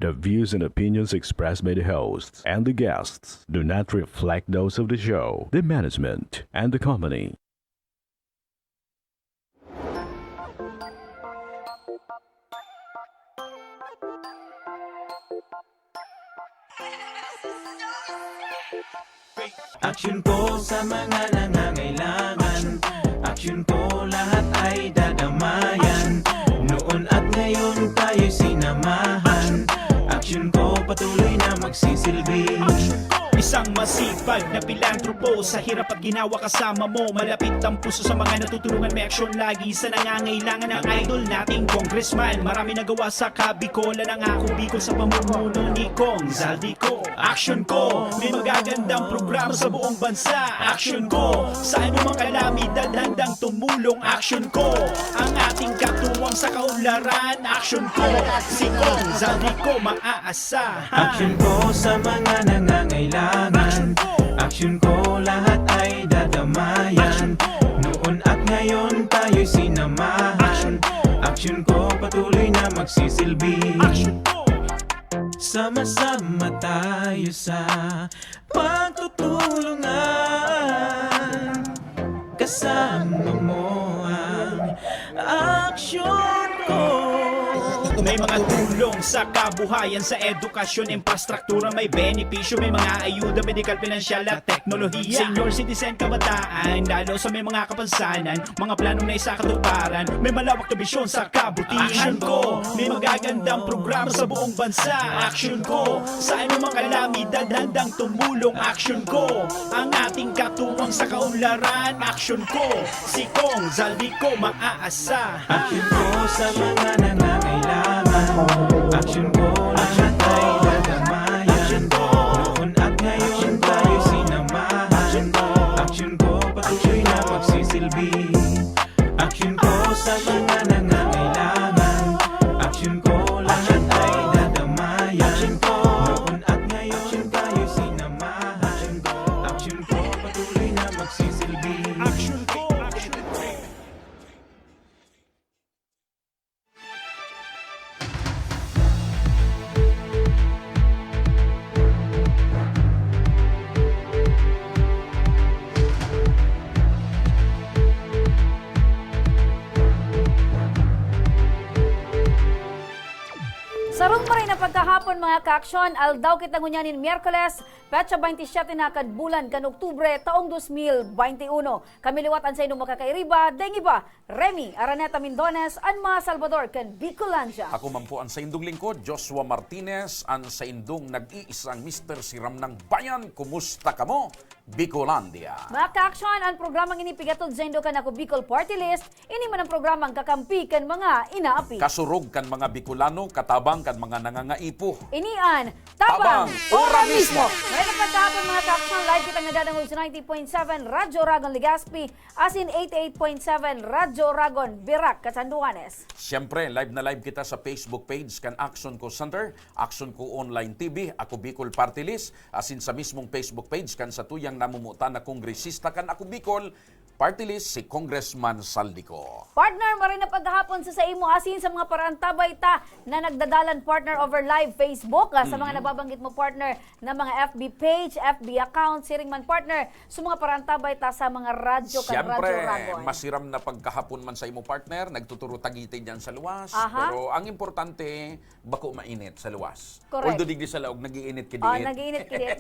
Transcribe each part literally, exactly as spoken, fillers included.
The views and opinions expressed by the hosts and the guests do not reflect those of the show, the management, and the company. Aksyon ko sa mga nangangailangan. Aksyon ko, lahat ay dadamayan. Noon at ngayon tayo'y sinamahan. Aksyon ko, patuloy na magsisilbi. Isang masipag na pilantropo, sa hirap at ginawa kasama mo. Malapit ang puso sa mga natutulungan, may aksyon lagi sa nangangailangan. Ang idol nating congressman, marami nagawa sa Kabicol. Ang ako Bicol sa pamumuno ni Cong Zaldy Co. Aksyon ko, may magagandang programa sa buong bansa. Aksyon ko, sa anumang kalamidad handang tumulong. Aksyon ko, ang ating katuwang sa kaunlaran. Aksyon ko, si Cong Zaldy Co maaasahan. Aksyon ko sa mga nangangailangan. Aksyon ko, lahat ay dadamayan. Noon at ngayon tayo'y sinamahan. Aksyon ko, patuloy na magsisilbi. Sama-sama tayo sa pagtutulungan. Kasama mo ang aksyon ko. May mga tulong sa kabuhayan, sa edukasyon, infrastruktura, may benepisyo, may mga ayuda, medikal, pinansyal at teknolohiya. Senior citizen, kabataan, lalo sa may mga kapansanan, mga planong naisakatuparan, may malawak na bisyon sa kabutihan. Aksyon ko, may magagandang programa sa buong bansa. Aksyon ko, sa anumang kalamidad handang tumulong. Aksyon ko, ang ating katuwang sa kaunlaran. Aksyon ko, si Cong Zaldy Co maaasahan. Aksyon ko sa mga nangangailangan. Aksyon ko, lahat ay dadamayan. Noon at ngayon tayo sinamahan. Aksyon ko, patuloy na magsisilbi. Aksyon ko sa mga nangangailangan. Aksyon ko, lahat ay dadamayan. Noon at ngayon tayo sinamahan. Aksyon ko, patuloy na magsisilbi. Aksyon ko, aksyon ko. Sarong pa rin na pagkahapon, mga kaaksyon, aldaw kita ngunyan nin Miyerkules, petsa baynte siyete na kan bulan kan Oktubre, taong dos mil baynte uno. Kami liwat an saindong makakairiba, daing iba, Remy Araneta Mindones, an mga Salvador kan Bicolandia. Ako man po an saindong lingkod, Joshua Martinez, an saindong nag-iisang Mister Siram ng Bayan. Kumusta kamo, Bicolandia? Mga kaaksyon, an programang ini pigatod saindo kan Ako Bicol Party List. Ini man an programang kakampi kan mga inaapi. Kasurog kan mga Bicolano, katabang kan mga nangangaipo. Ini an Tabang, Tabang, ora ora mismo. Mismo. Ngayon ang pagkahapon, mga kaaksyon, live kitang nadadangog sa ninety point seven Radyo Oragon Legazpi, asin eighty-eight point seven Radyo Oragon Virac, Catanduanes. Siyempre, live na live kita sa Facebook page kan Aksyon Ko Center, Aksyon Ko Online T V, Ako Bicol Party List, asin sa mismong Facebook page kan satuyang namumutan na kongresista kan Ako Bicol Party List, si Congressman Saldico. Partner, maray na paghahapon sa saimo asin sa mga paraantabay ta na nagdadalan, partner, over live Facebook, ah, sa mga nababanggit mo, partner, na mga F B page, F B account, siring man, partner, sa mga paraantabay ta sa mga radyo kan Radyo Siyempre, Oragon. Masiram na pagkahapon man sa imo, partner. Nagtuturo tagiti diyan sa luwas. Aha. Pero ang importante, bako mainit sa luwas. Correct. Although digdi sa laog, nag-iinit ki diit. Ah, nag-iinit ki diit.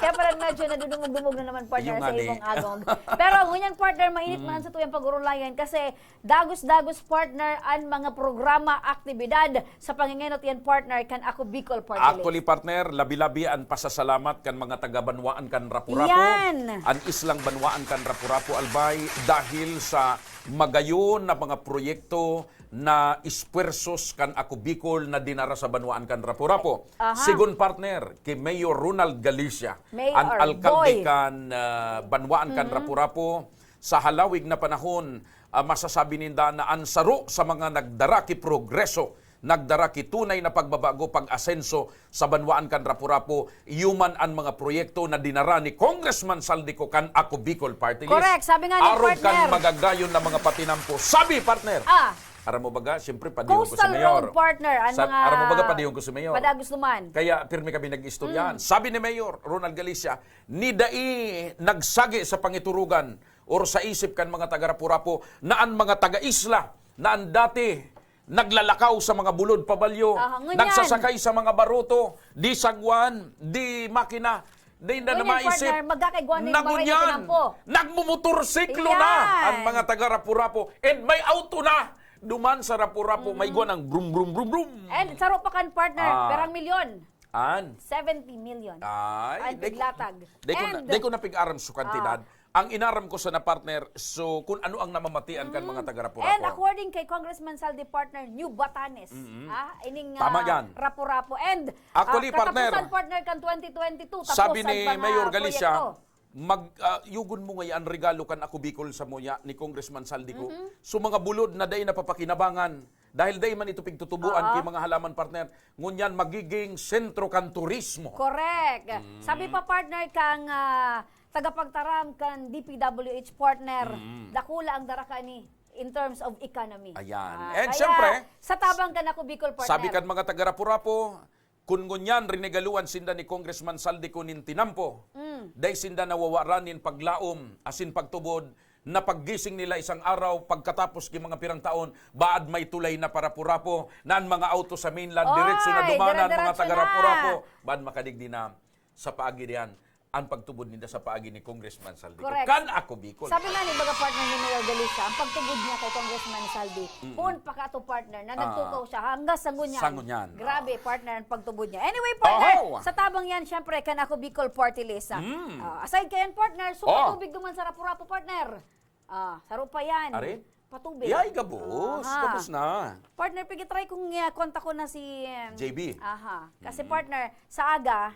Kaya pala medyo nadudungog-dungog na naman, partner, sa imong agom. Pero ngunyan, partner, mainit man sa tuyang pag-urulayan kasi dagos-dagos, partner, an mga programa, aktibidad sa pangingenot yan, partner, kan Ako Bicol Party List. Actually, partner, labi-labi an pasasalamat kan mga taga-banwaan kan Rapu-Rapu, Yan! an islang banwaan kan Rapu-Rapu, Albay, dahil sa magayon na mga proyekto na espuwersos kan Ako Bicol na dinara sa banwaan kan Rapu-Rapu. Aha. Sigon partner ki Mayor Ronald Galicia, Mayor an alkalde Boy. kan, ah, banwaan kan Mhm. Rapu-Rapu, sa halawig na panahon, ah, masasabi ninda na an saro sa mga nagdara ki progreso, nagdara ki tunay na pagbabago, pag-asenso sa banwaan kan Rapu-Rapu, iyo man an mga proyekto na dinara ni Congressman Saldico kan Ako Bicol Party List. Correct, sabi nga ni Arog kan partner. magagayon na mga patinampo. Sabi, partner! Ah, Aram mo baga, siyempre, padihon ko si Coastal Mayor. Road, partner, ang Sa, mga aram mo baga, padihon ko si Mayor. Padagos naman. Kaya pirmi kami nag-istoryahan. Mm. Sabi ni Mayor Ronald Galicia, "Ni dai nagsagi sa pangiturugan or sa isip kan mga taga-Rapu-Rapu na an mga taga-isla na an dati naglalakaw sa mga bulod pabalyo, Aha, ngunyan. nagsasakay sa mga baruto, di sagwan, di makina, di na Ngunyan, namaisip. Partner, magkakaigwa na yung Na mga ngunyan, itinampo. nagmumotorsiklo na Yan. ang mga taga-Rapu-Rapu and may auto na duman sa Rapu-Rapu, may Mm. igwa ng brum, brum, brum, brum. And saro pa kan, partner, Ah. perang milyon? An? Seventy million. Ay, Ang di ko, tiglatag. di ko na, And di ko na pig-aram sa kantidad. Ah. Ang inaram ko sana, partner, so, kung ano ang namamatian kan Mm. mga taga-Rapu-Rapu. And according kay Congressman Saldi, partner, New Batanes. Mm-mm. Ah, ining, Tama ah, yan. Rapu-Rapu. And, Actually, ah, partner, katapusan, partner, kan twenty twenty-two, tapos sabi ang ni mga Mayor Galicia, proyekto. Mag, ah, yugon mo ngay-an regalo kan Ako Bicol Samuya ni Congressman Saldi ko. Mhm. So, mga bulod na dai napapakinabangan, dahil dai man ito pigtutubuan Oo. kay mga halaman, partner, ngunyan magiging sentro kan turismo. Correct. Mm. Sabi pa, partner, kang, ah, tagapagtaram kan D P W H, partner, Mm. dakula ang daraka ni in terms of economy. Ayan. Ah, And kaya, syempre, sa tabang kan Ako Bicol, partner. sabi kan mga taga-Rapu-Rapu, kun ngunyan rinegaluan sinda ni Congressman Saldi ko nin tinampo, Mm. dai sinda nawawaran nin paglaom asin pagtubod na paggising nila isang araw pagkatapos ki mga pirang taon, baad may tulay na pa Rapu-Rapu, na an mga auto sa mainland, Oy, diretso na duman an mga dire-diretso taga-Rapu-Rapu, na. baad makadigdi na sa paagi diyan an pagtubod ninda sa paagi ni Congressman Saldi ko. Correct. Kan Ako Bicol. Sabi nga ni baga, partner, ni Mayor Galicia, ang pagtubod niya kay Congressman Saldi, Mm. poon pa kato, partner, na Ah. nagtukaw siya hanggang sa ngunyan. Sa ngunyan. Grabe, partner, ang pagtubod niya. Anyway, partner, Oho! sa tabang yan, syempre, kan Ako Bicol Party List, ah. Mm. Ah, aside kayan, partner, so Oh. patubig duman sa Rapu-Rapu, partner. Ah, saro pa yan. Are? Patubig. Yay, gabos. Aha. Gabos na. Partner, pigitry kong, ah, kontak ko na si, um, J B. Aha. Kasi, Mm. partner, sa aga,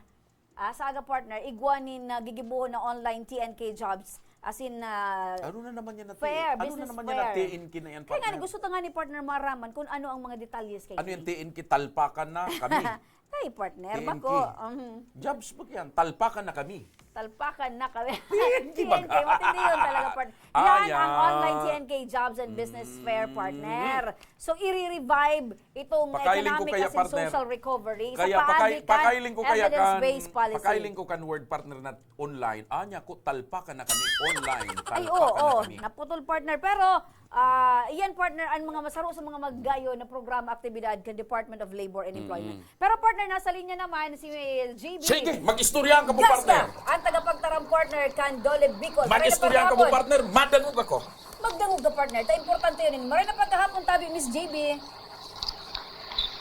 ah, sa aga, partner, igwa nin, ah, gigibohon na online T N K jobs. As in, ah, Ano na naman yan na fair, T-, ano na business naman yan na fair. T N K na yan, Kaya nga, partner? gusto ta nga ni partner maraman kung ano ang mga detalyes kay Ano yan, Jay. T N K, talpakan na kami? Ay, partner, T N K. bako. Mhm. Jobs ba yan? Talpakan na kami. Talpakan na kami. T N K T N K, baga. matindi yun talaga, partner. Ah, Yan ang yan. online T N K jobs and business fair, Mm. partner. So, i-revive itong Pakailing ko economic kaya, as in partner. social recovery sa Kaya paagi pakay-, kan pakailing ko kaya kan, evidence-based policy. pakailing ko kan word, partner, na online. Anya ko, talpakan na kami online. Ay, Talpakan oo, na oo. kami. Naputol, partner. Pero, ah, iyan, partner, ang mga masaro sa mga magayo na programa, aktibidad kan Department of Labor and Employment. Mm-mm. Pero, partner, nasa linya naman si J B. Sige, mag-istoryahan ka po, Gasca, partner. ang tagapagtaram, partner, kan Dole Bicol. Mag-istoryahan ka po, Maray na pagkahapon. partner. Madangog ako. Magdangog ka, partner. Ta importante yun. Maray na pagkahapon tabi, Miss J B.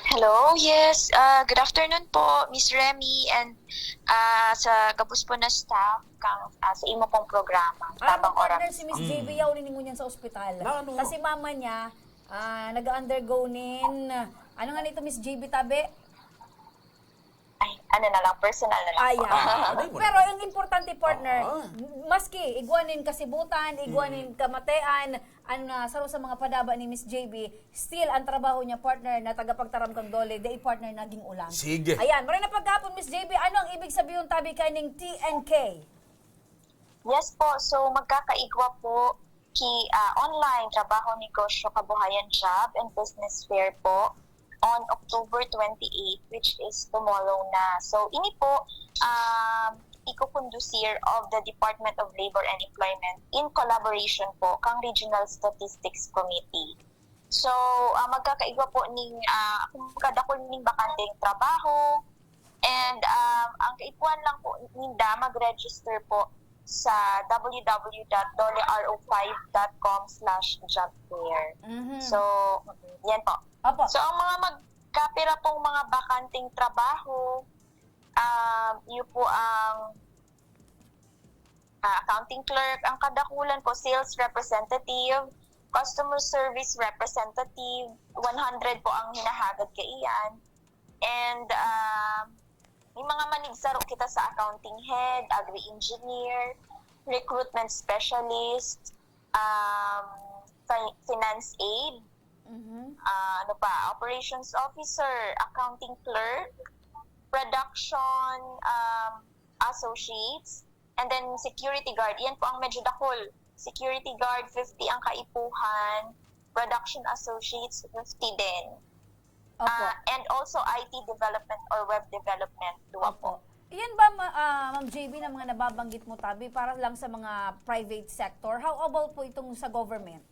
Hello, yes. Ah, good afternoon po, Miss Remy, and, ah, sa gabos po na staff kang, ah, sa imo pong programa, Ano, Tabang partner, Oras. si Miss Mm. J B yaw, liningon niyan sa ospital. Na ano? Kasi mama niya, ah, nag-undergo nin, ano nga nito, Miss J B, tabi? Ay, ano na lang, personal na lang Ay, po. ah. Ah, ano yun? Pero ang importante, partner, Ah. maski igwa nin kasibutan, igwa Mm. nin kamatean, ang, ah, saro sa mga padaba ni Miss J B, still, ang trabaho niya, partner, na tagapagtaram kang Dole, dai, partner, naging ulang. Sige. Ayan, maray na pagkahapon, Miss J B, ano ang ibig sabihin tabi kaning T N K? Yes po, so magkakaigwa po ki, ah, online trabaho, negosyo, kabuhayan, job and business fair po on October twenty-eight, which is tomorrow na. So, ini po, um, ikokondusir of the Department of Labor and Employment in collaboration po kang Regional Statistics Committee. So, ah, magkakaigwa po ning, ah, kumbaga, dakul ning bakanteng trabaho. And, um, ang kaipuhan lang po ninda, mag-register po sa w w w dot dole r o five dot com slash job fair. Mhm. So, mm, yan po. Opo. So, ang mga magkapira pong mga bakanteng trabaho, um, yun po ang, ah, accounting clerk, ang kadakulan po, sales representative, customer service representative, one hundred po ang hinahagad kaiyan. And, ah, may mga manigsaro kita sa accounting head, agri-engineer, recruitment specialist, um, fi-, finance aid, Mhm. ah, ano pa, operations officer, accounting clerk, production, um, associates, and then security guard. Yan po ang medyo dakul. Security guard, fifty ang kaipuhan. Production Associates, fifty din. Opo. Ah, and also I T development or web development, duwa po. Opo. Yan ba, ma- ah, Ma'am J B, na mga nababanggit mo, tabi, para lang sa mga private sector? How about po itong sa government?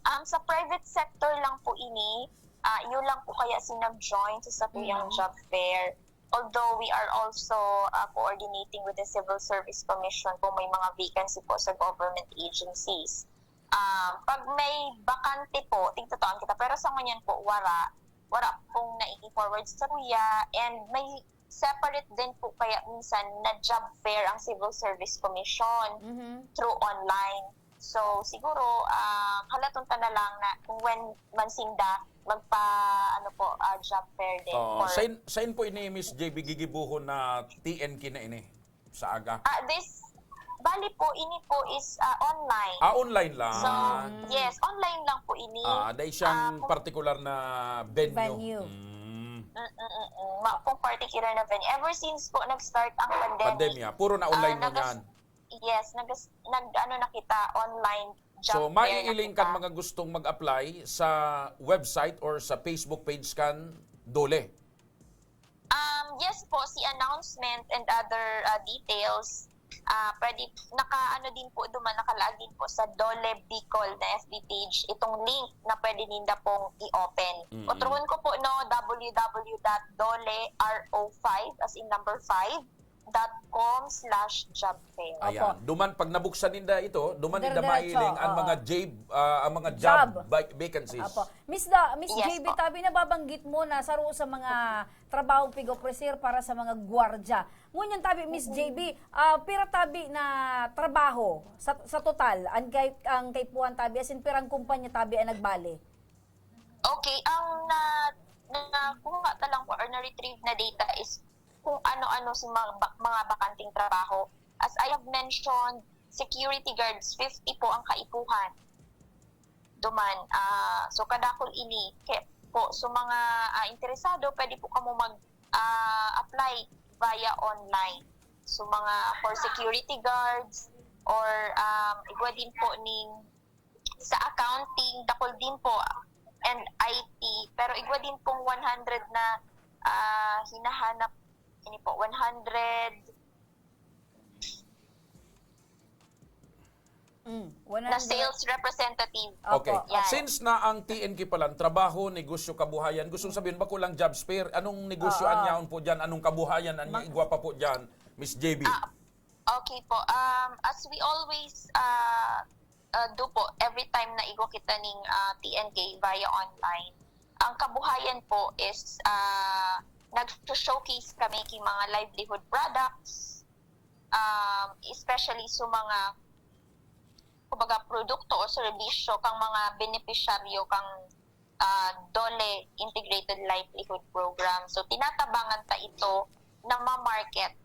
Um, sa private sector lang po ini, ah, yun lang po kaya si nag-join sa satuyang Mm. job fair. Although we are also ah, coordinating with the Civil Service Commission kung may mga vacancy po sa government agencies. Um, pag may bakante po, tigtatuan kita. Pero sa ngunyan po, wara. Wara pong nai-forward sa kuya. And may separate din po kaya minsan na job fair ang Civil Service Commission Mhm. through online. So, siguro, ah, halaton ta na lang na kung when man sinda magpa, ano po, ah, job fair din. Oo. for- Sain, sain po ini, Miss J B, gigibuhon na T N K na ini? Sa aga? Ah, this, bali po, ini po is ah, online. Ah, online lang. So, yes, online lang po ini. Ah, dahil siyang Ah, kung- particular na venue. Venue. Mm. Mm-mm-mm. Ma- kung particular na venue. Ever since po nag-start ang pandemic, Pandemya. Puro na online ah, mo nagas- yan. Yes, nag, nag ano na kita, online job So, fair na maiiling kita. kan mga gustong mag-apply sa website or sa Facebook page kan DOLE. Um, yes po, si announcement and other ah, details, ah, pwede, naka, ano din po duman, nakalaag din po sa DOLE Bicol na F B page, itong link na pwede ninda pong i-open. Mm. Utrohon ko po, no, W W W dot dole R O five, as in number five, dot com slash job fair. Ayan. Duman, pag nabuksan ninda ito, duman ninda Dire-diretso, mailing ang oo. mga job, ah, ang mga Job. job vac- vacancies. Apo. Miss, da, Miss Yes J B, po. tabi, nababanggit mo na saro sa mga trabahong pig-ofrecer para sa mga gwardya. Ngunyan tabi, Miss J B, ah, pira tabi na trabaho sa, sa total, ang kay, ang kaipuhan tabi, as in pirang kumpanya tabi ang nagbali? Okay, ang na, na kuha ta lang po or na-retrieve na data is kung ano-ano si mga, ba- mga bakanting trabaho. As I have mentioned, security guards, fifty po ang kaipuhan. Duman, ah, so kadakol ini, kaya po, so mga ah, interesado, pwede po kamo mag ah, apply via online. So mga for security guards or um, igwa din po ning sa accounting, dakol din po, and I T, pero igwa din pong one hundred na ah, hinahanap, ini po, one hundred Mm, na one hundred. Sales representative. Opo. Okay. Yan. Since na ang T N K pala, trabaho, negosyo, kabuhayan, gustong sabihin, bako lang job fair, anong negosyo Oo. an yaon po dyan? Anong kabuhayan an Ma- igwa pa po dyan, Miss J B? Ah, okay po. Um, as we always uh, uh, do po, every time na igwa kita ning uh, T N K via online, ang kabuhayan po is uh, nag-showcase kami king mga livelihood products, um, especially sa mga, kumbaga, produkto o serbisyo kang mga benepisyaryo kang ah, DOLE Integrated Livelihood Program. So, tinatabangan ta ito na ma-market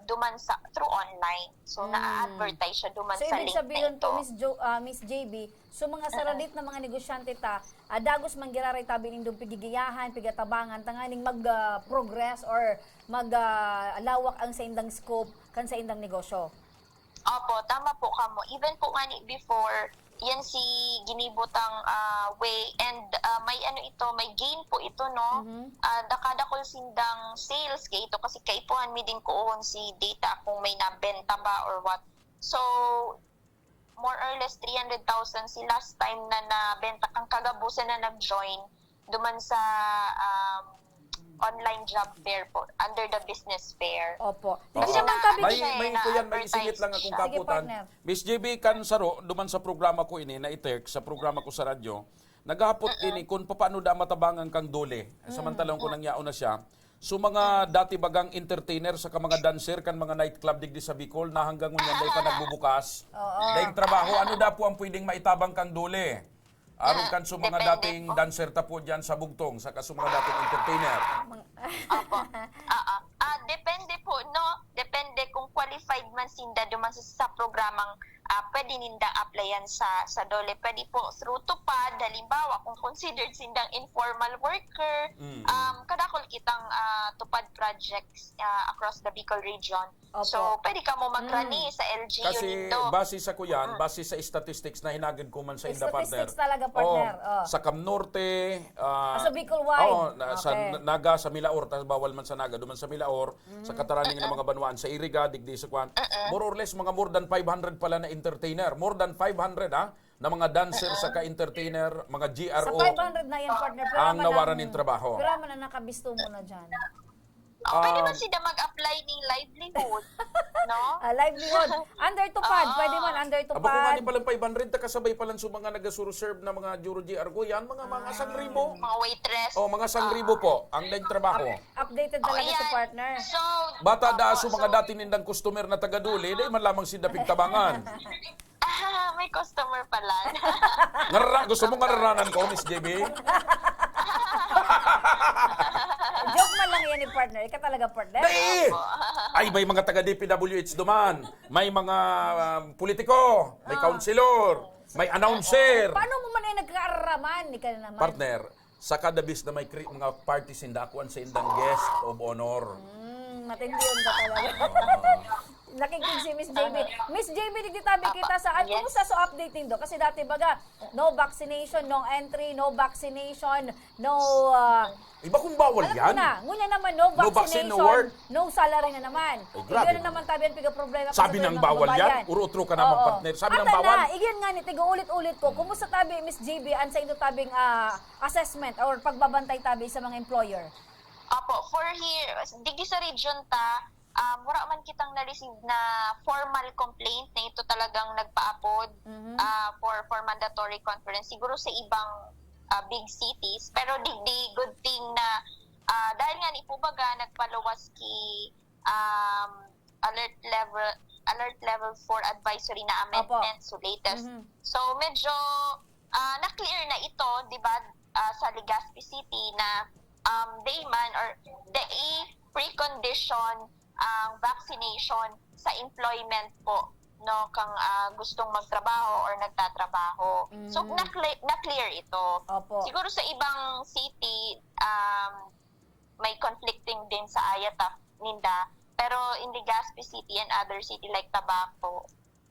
duman sa through online. So, Mm. na-advertise siya duman So, sa ibig link sabihin na ito. po, Miss, jo, ah, Miss J B, so mga saradit na mga negosyante ta, ah, dagos man giraray tabi nindong pigigiyahan, pigatabangan, tanganing mag-progress or mag-lawak ang saindang scope kan saindang negosyo. Opo, tama po kamo. Even po nga ni before, yan si ginibotang ah, way and ah, may ano ito, may gain po ito, no? Mhm. Ah, dakadakol sindang sales kay ito kasi kaipuhan mi din kuon si data kung may nabenta ba or what. So, more or less three hundred thousand si last time na nabenta kang kagabusan na nag-join duman sa um, online job fair po, under the business fair. Opo. Oo. Hindi naman tabi May, siya eh, may, kuyan, may na-advertise isingit lang akong siya. Sige, kaputan. Partner. Miss J B, kan saro, duman sa programa ko ini, na i-text sa programa ko sa radyo, naghahapot ini kung paano da matabangan kang DOLE. Samantalang kung nang yaon na siya, so mga dati bagang entertainer sa mga dancer kan mga nightclub digdi sa Bicol na hanggang ngunyan dai pa nagbubukas. Oo. Daing trabaho, ano da po ang pwedeng maitabang kang DOLE? Aron kan so mga Depende dating po. dancer ta po dyan sa bugtong, saka so mga dating entertainer. Opo. Ah, ah. Ah, depende po, no? Depende kung qualified man sinda duman sa, sa programang ah, pwede nindang applyan sa sa DOLE. Pwede po through TUPAD, halimbawa, kung considered sindang informal worker, Mm. um, kadakol kitang ah, TUPAD projects ah, across the Bicol region. Opo. So, pwede ka mo magrani Mm. sa L G U Kasi nindo. Base sa kuyan, Ah. base sa statistics na hinagid ko man sa inda, partner. Statistics talaga, partner. Oh, Oh. Sa Cam Norte, ah, Ah, sa Bicol wide. Oh, na, sa Okay. Naga, sa Milaor, tas bawal man sa Naga, duman sa Milaor, sa katarani nga mga banwaan, sa Iriga, digdi sa kuan. More or less, mga more than five hundred pala na entertainer. More than five hundred, ha? Na mga dancer, saka entertainer, mga G R O. Sa five hundred na yan, partner. Pira Ang man nawaran ang- nin trabaho. Pira man ang nakabisto mo na dyan? Oh, pwede Um, man sila mag-apply ning livelihood, no? Ah, livelihood. Under tupad. Pwede man, under Aba, kung nga tupad. ni palang five hundred, takasabay palang sa mga nag-serve na mga Juro G R ko yan, mga, mga sangribo. Mga waitress. Oh, mga sangribo po, ang nagtrabaho. Updated talaga si Yan. partner. So, Bata da opo, so mga so, dati nindang customer na taga-Duli, dahil man lamang sinda pigtabangan. Ah, may customer pala. Ngarara, gusto mo ngararanan ko, Miss J B? Joke man lang yan ni partner. Ika talaga partner. Dai! Ay, may mga taga D P W H duman. May mga um, politiko, may councilor, may announcer. Paano mo man ay nagkaaraman? Ika na naman. Partner, sa kada bis na may cre- mga party sinda, ako ang sa indang guest of honor. Hmm, matindi yun ka talaga. Nakikig si Miss J B. Miss J B, digdi tabi kita sa, at Yes. Kumusta sa update nindo? Kasi dati baga, no vaccination, no entry, no vaccination, no... ah, Iba kung bawal alam yan. Mo na, ngunyan naman, no No vaccine, vaccination, no work. No salary na naman. Ay, grabe Iyon na naman. Naman tabi ang pigaproblema ko Sabi sa ng mga bawal yan? kababayan. Urutro ka naman, Oo. Partner. Sabi ng Ata bawal? Na, iyon nga ni, tiga-ulit-ulit ko. Kumusta tabi, Miss J B, ang sa indo tabing ah, assessment or pagbabantay tabi sa mga employer? Opo, for here, digdi sa region ta, um, wala man kitang na-receive na formal complaint na ito talagang nagpaapod Mhm. ah, for for mandatory conference. Siguro sa ibang ah, big cities, pero digdi, good thing na ah, dahil nga ni po baga nagpaluwas ki um, alert level alert level four advisory na Opo. Amendment, so latest. Mhm. So medyo ah, na-clear na ito, 'di ba, ah, sa Legazpi City na um, dai man or dai precondition ang vaccination sa employment po, no, kang ah, gustong magtrabaho or nagtatrabaho. So Mm. na-clear, na-clear ito. Opo. Siguro sa ibang city um, may conflicting din sa ayata ninda, pero in Legazpi City and other city like Tabaco,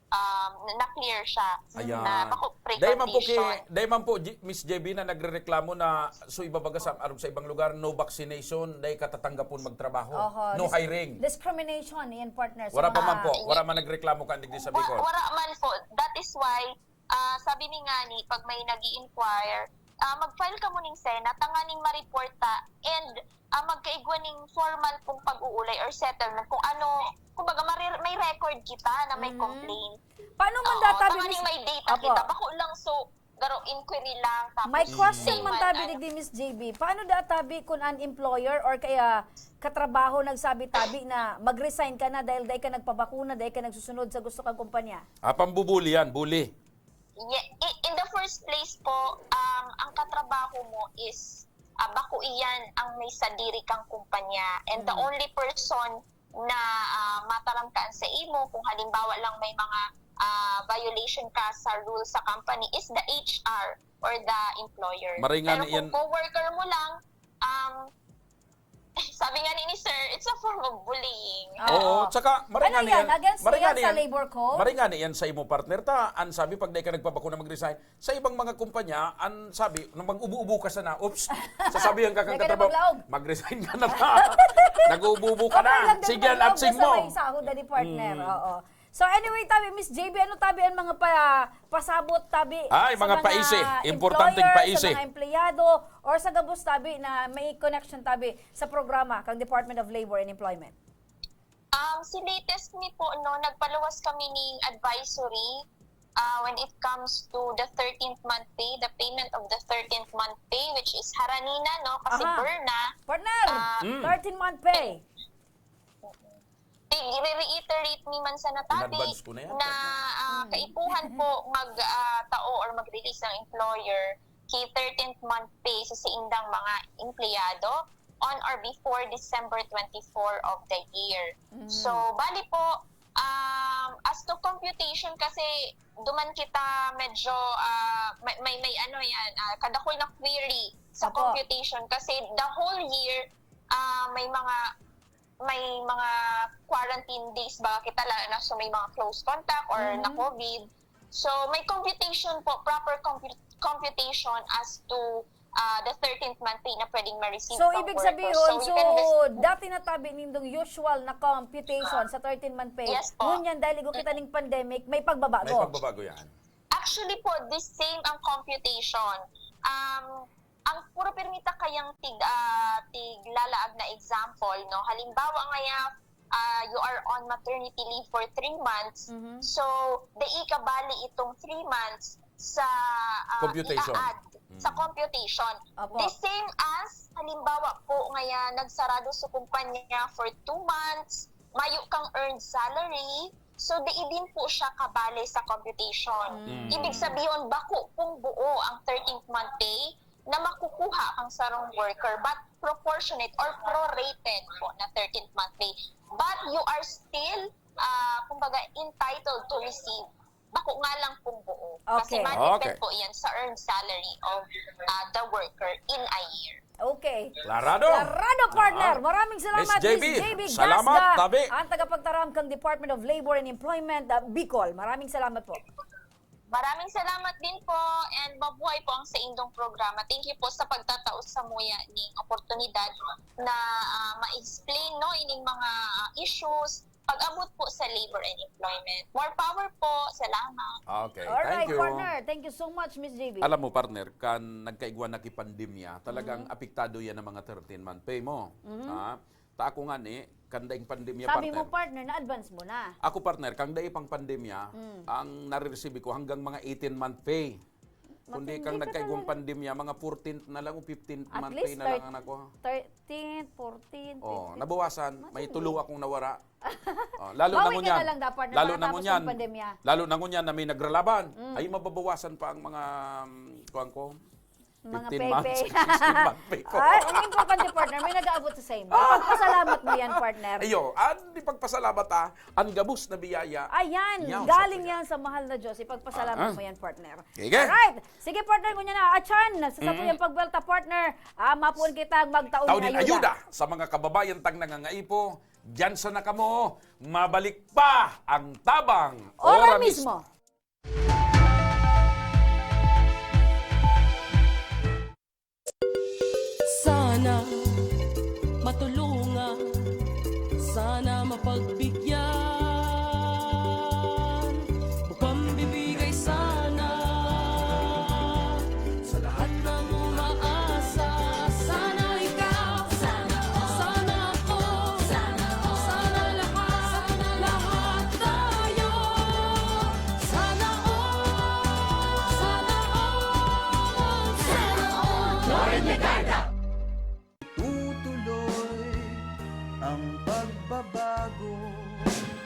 um, na-clear siya Ayan. na bako Dahil man po, ki, precondition. dahil man po, G- Miss J B, na nagrereklamo na so ibabaga sa, arog sa ibang lugar, no vaccination, dahil katatanggapon magtrabaho. Oho, No dis- hiring. Discrimination, yan, partner. Sa Wala pa mga- man po. Wala man nagreklamo kan digdi sa Wa- Bicol. Wala man po. That is why, ah, sabi ni ngani, pag may nag inquire ah, mag-file ka mo ning SENA, tanganing ma-report ta, and ah, magkaigwa ning formal pong pag-uulay or settlement kung ano, kumbaga, mare- may record kita na may Mhm. complaint. Paano man Oo, databi, tanganing Miss- may data Apo. kita. Bako lang so, garo inquiry lang. Tapos May question may man man, tabi ano. Digdi, Miss J B. Paano databi kung an employer or kaya katrabaho nagsabi tabi na mag-resign ka na dahil dahil ka nagpabakuna, dahil ka nagsusunod sa gusto kang kumpanya? Ah, pambubuli yan, bully. Ye- i- in the first place po, um, ang katrabaho mo is ah, bako iyan ang may sadiri kang kumpanya. And the Mm. only person na ah, mataram ka sa imo, kung halimbawa lang may mga ah, violation ka sa rules sa company, is the H R or the employer. Maray nga Pero na kung yan. co-worker mo lang, um, sabi nga ni, ni Sir, it's a form of bullying. Ah. Oo, Oo. tsaka maray Ano nga na yan? yan. Against Maray yan nga na sa yan. labor code? Maray nga na yan sa imo, partner. Ta, an sabi, pag di ka nagpabakuna, mag-resign. Sa ibang mga kumpanya, an sabi, nung mag-ubo-ubo ka sana, oops, sasabihan ka kang Di ka na katrabaho, maglaog. mag-resign ka na ta. Nag-uubo-ubo ka Okay na. lang din Sige, an maglaog atsing basta mo. may sahod na ni partner. Mm. Oo. So anyway, tabi, Miss J B, ano tabi ang mga pa, pasabot tabi Ay, sa mga paisi. Importanteng employer, paisi. Sa mga empleyado, or sa gabos tabi na may connection tabi sa programa kang Department of Labor and Employment? Um, si latest ni po, no, nagpaluwas kami ning advisory ah, when it comes to the thirteenth month pay, the payment of the thirteenth month pay, which is haranina, no, kasi Aha. Berna, Partner, Ah. Mm. thirteen-month pay. i-reiterate ni man sa natabi In-advance ko na yan. Na ah, kaipuhan po mag ah, tao or mag-release ang employer ki thirteenth month pay sa saindang mga empleyado on or before December twenty-four of the year. Mm. So, bali po, um, as to computation kasi duman kita medyo ah, may, may, may ano yan, ah, kadakol na query sa Opo. Computation kasi the whole year ah, may mga may mga quarantine days ba kita, lalo na sa may mga close contact or Mhm. na-COVID. So, may computation po, proper compu-, computation as to, ah, the thirteenth month pay na pwedeng ma-receive So, ng ibig worker. sabihin, So, you so, can dis- dati natabi nindong usual na computation sa thirteenth month pay. Yes po. Ngunyan, dahil igo kita ning pandemic, may pagbabago. May pagbabago yan. Actually po, the same ang computation. Um, ang puro pirmita kayang tig-, ah, tiglalaag na example, no? Halimbawa ngaya, ah, you are on maternity leave for three months. Mhm. So, dai kabali itong three months sa, ah, Computation. i-a-add sa Mm. computation. Opo. The same as, halimbawa po, ngaya nagsarado sa kumpanya for two months, mayo kang earned salary, so dai din po siya kabali sa computation. Mm. Ibig sabihin, bako pong buo ang thirteenth month pay na makukuha ang sarong worker, but proportionate or prorated po na thirteenth month pay. But you are still, ah, kumbaga, entitled to receive. Bako nga lang pong buo. Kasi Okay. ma-depend Okay. po yan sa earned salary of, ah, the worker in a year. Okay. Klarado. Klarado, partner. Ah. Maraming salamat, Miss J B, Miss J B salamat, Gasga, tabi. ang tagapagtaram kang Department of Labor and Employment, ah, Bicol. Maraming salamat po. Maraming salamat din po and mabuhay po ang saindong programa. Thank you po sa pagtatao samuya ning oportunidad na, ah, ma-explain, no, ining mga, ah, issues pag-abot po sa labor and employment. More power po. Salamat. Okay, Alright, thank you. partner. Thank you so much, Miss J B. Alam mo, partner, kan nagkaigwa na ki pandemya, talagang Mhm. apektado yan ang mga thirteen-month pay mo. Mhm. Ha? Ta ako nga ni, kan daing pandemya, Sabi mo, partner. partner, na-advance mo na. Ako, partner, kang dai pang pandemya, Mm. ang nare-receive ko hanggang mga eighteen-month pay. Kundi Matindi kang ka nagkaigwang talaga. pandemya, mga fourteenth na lang o fifteenth At month least pay na lang thir-, ang nakuha. thirteenth, fourteenth, Oh, fifteen. nabawasan. May Matindi. tulo akong nawara. Oh, lalo na Bawi ka ngunyan. na lang dapat na Lalo na makatapos ngunyan. ang pandemya. Lalo na ngunyan na may nagralaban. Mm. Ay, mababawasan pa ang mga, um, kuwan ko. Mga fifteen months, pay-pay. sixteen month pay ko. Ay, ang importante, partner, may nag-aabot sa sa'yo. Ah! Ipagpasalamat mo yan, partner. Ayo, an ipagpasalamat, ah, an gabos na biyaya. Ayan, Yaw, sa galing tuya. yan sa mahal na Diyos. Ipagpasalamat Ah. mo yan, partner. Sige. Alright. Sige, partner, ngunyan na. Atyan, sa Mm. satuyang pagbuwelta, partner, ah, mapuon kitang magtao Tao nin nin ayuda. ayuda sa mga kababayan tang nangangaipo. Diyan sana kamo, mabalik pa ang Tabang Ora Ora mismo. mismo. Sana matulungan, sana mapagbigyan, bukang bibigay sana sa lahat ng umaasa. Sana ikaw, sana ako, sana lahat, lahat tayo. Sana all, sana all, sana all. Tutuloy ang pagbabago.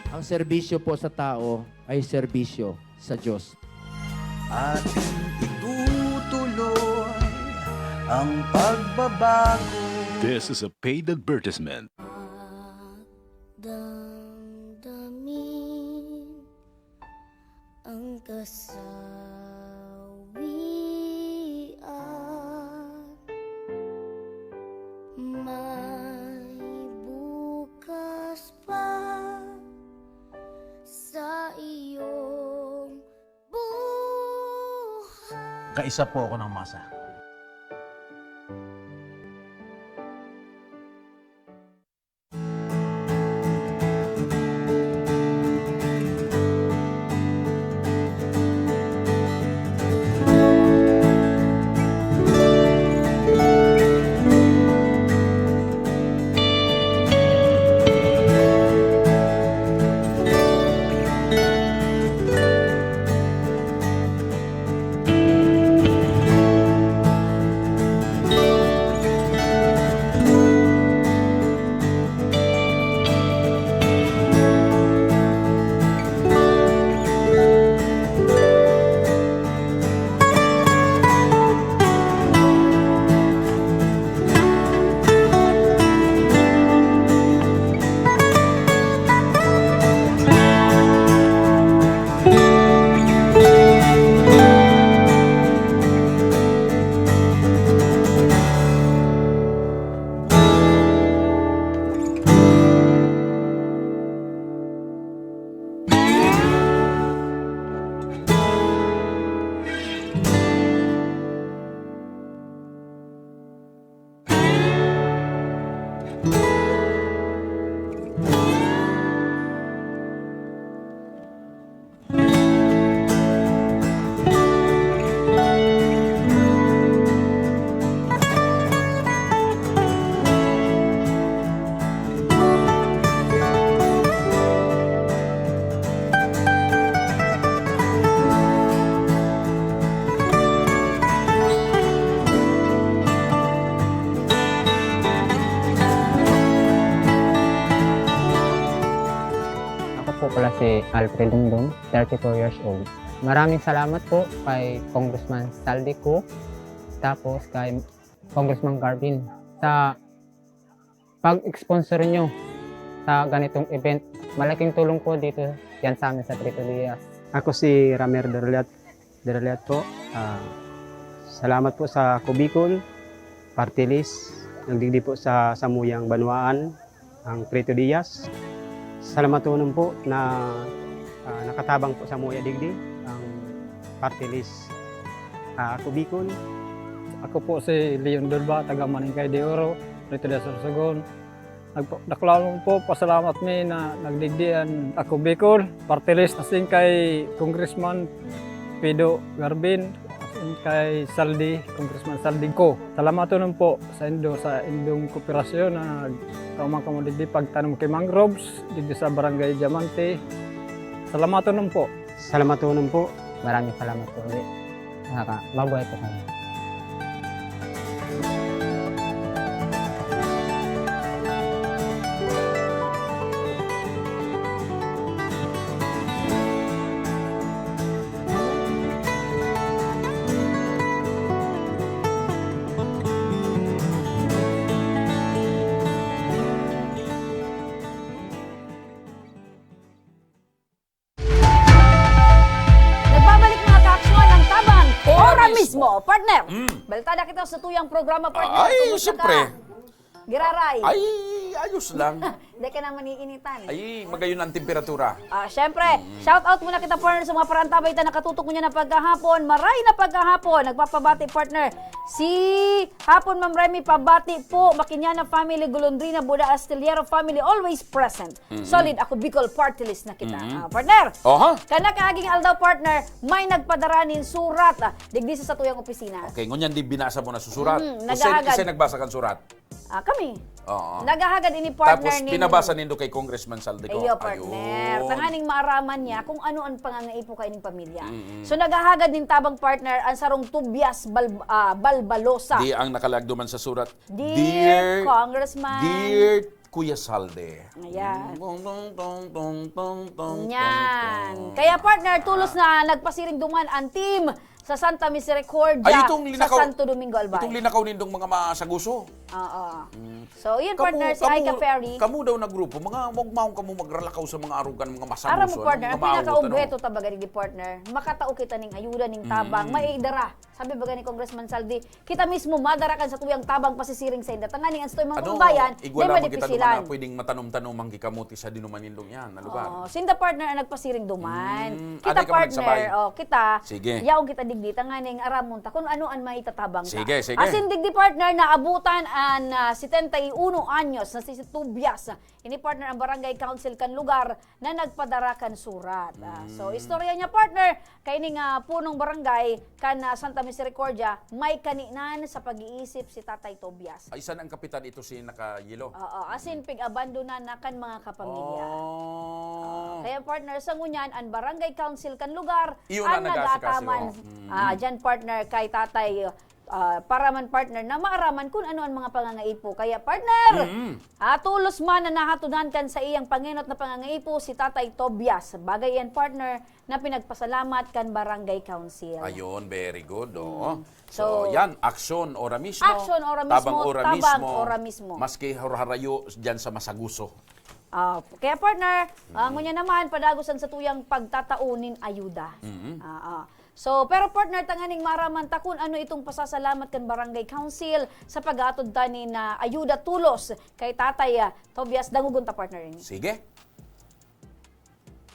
Ang serbisyo po sa tao ay serbisyo sa Diyos. Ating itutuloy ang pagbabago. This is a paid advertisement. Damdamin ang kasawian. May bukas pa sa iyong buhay. Kaisa po ako ng masa. Ako po pala si Alfred Dingdong, thirty-four years old. Maraming salamat po kay Congressman Saldi Co, tapos kay Congressman Garvin sa pag-sponsor nyo sa ganitong event. Malaking tulong po dito yan sa amin sa Trito Diaz. Ako si Ramer Derliat, Derliat po. Ah, salamat po sa Kubicol, Party List, nagdigdi po sa samuyang banwaan, ang Trito Diaz. Salamatonon po na, ah, nakatabang po samuya digdi ang Party List, ah, Kubicol. Ako po si Leon Durba, taga Maningkay de Oro, Trito Diaz, Sorsogon. Nagpa-, dakulaon po, pasalamat mi na nagdigdi an Ako Bicol, Party List, asin kay Congressman Pido Garbin, asin kay Saldi, Congressman Saldi Co. Salamatonon po sa indo, sa indong kooperasyon na nagkauma kamo digdi pagtanom ki mangroves, digdi sa Barangay Diamante. Salamatonon po. Salamatonon po. Maraming salamat po ulit. Nakaka-, mabuhay po kami. Nagbabalik, mga kaaksyon, ang Tabang Ora Ora Mismo. Mismo, partner. Mm. Balita na kita sa tuyang programa, partner. Ay, Kumusta siyempre. ka? Giraray. Ay, ayos lang. Di ka na maniinitan. Ay, magayon ang temperatura. Ah, syempre, Mm. shout out muna kita, partner, sa mga parantabay ta nakatutok mo niya na pagkahapon. Maray na pagkahapon. Nagpapabati, partner. Si Hapon, Ma'am Remy, pabati po. Makinyana family, Golondrina, Buda, Astillero family, always present. Mm-mm. Solid, Ako Bicol, party list na kita. Mm-mm. Ah, partner, Oha. kan nakaaging aldaw, partner, may nagpadara nin surat, ah, digdi sa satuyang opisina. Okay, ngunyan di binasa mo na susurat. Mm, Usa, nagahagad. usa nagbasa kan surat. Ah, kami. Oo. Naghahagad ini, partner, Tapos nin pinabasa nindo kay Congressman Saldico. Iyo, partner. Ayun. Tanganing maaraman niya kung ano ang pangangaipo kaining pamilya. Mm-mm. So, naghahagad nin tabang, partner, ang sarong Tobias Bal-, ah, Balbalosa. Di ang nakalagduman sa surat, Dear Dear, Congressman. Dear Kuya Salde. Ayan. Tong, tong, tong, tong, tong, tong, Yan. tong. Kaya, partner, tulos na nagpasiring duman ang team sa Santa Misericordia Ay, itong sa linakaw, Santo Domingo, Albay. itong linakaw nindong mga masaguso. Oo. Mm. So, yun, Kamo, partner, si kamo, Aika Ferry. kamo daw na grupo, mga, wag maong kamo magralakaw sa mga arugan, mga masaguso, Aram mo, ano, partner, mga ang maawot, ano? pinakaobheto ta baga ni partner, makatao kita ning ayuda, ning tabang, Mm. maidara. Sabi baga ni Congressman Saldi, kita mismo madara kan satuyang tabang pasisiring sa inda. Tanganing an satuyang mga Ano, kababayan, igwa may lamang kita madipisilan. duman na pwedeng matanom-tanom ang kikamote sa dinuman nindong yan na lugar. Oo, sinda, partner, ang nagpasiring duman. Mm, Kita, anay ka partner, magsabay. oh, kita, Sige. yaon kita digdi, tanganing aramon ta kung ano an maitatabang ta. Sige, sige. Asin digdi, partner, naabutan an, ah, setenta y uno anyos na si Tobias. Ini, partner, ang barangay council kan lugar na nagpadara kan surat. Ah, so, Mm. istorya niya, partner, kaini nga punong barangay kan, ah, Santa Misericordia, may kaninan sa pag-iisip si Tatay Tobias. Ay, isan ang kapitan ito si Nakayelo? Oo, asin pig-abandonan na kan mga kapamilya. Oh. Ah, kaya, partner, sa ngunyan, ang barangay council kan lugar Iyon ang ang nag-aasikaso. nag-aataman, Mm. ah, dyan, partner, kay Tatay, ah, para man, partner, na maaraman kun ano ang mga pangangaipo. Kaya, partner, Mm. ah, tulos man na nahatunan kan saiyang pangenot na pangangaipo si Tatay Tobias. Bagay yan, partner, na pinagpasalamat kan barangay council. Ayun, very good, oo. Mm. So, So, yan, aksyon ora mismo, Aksyon ora tabang mismo, ora tabang mismo, ora mismo. maski harharayo dyan sa masaguso. Ah, kaya, partner, ah, Mm. ngunyan naman, padagos ang satuyang pagtatao nin ayuda. Mm. Ah, ah. So, pero, partner, tanganing maaraman ta kun ano itong pasasalamat kan barangay council sa pag-aatod ta nin, ah, ayuda tulos kay Tatay, ah, Tobias. Dangogon ta, partner, ini. Sige.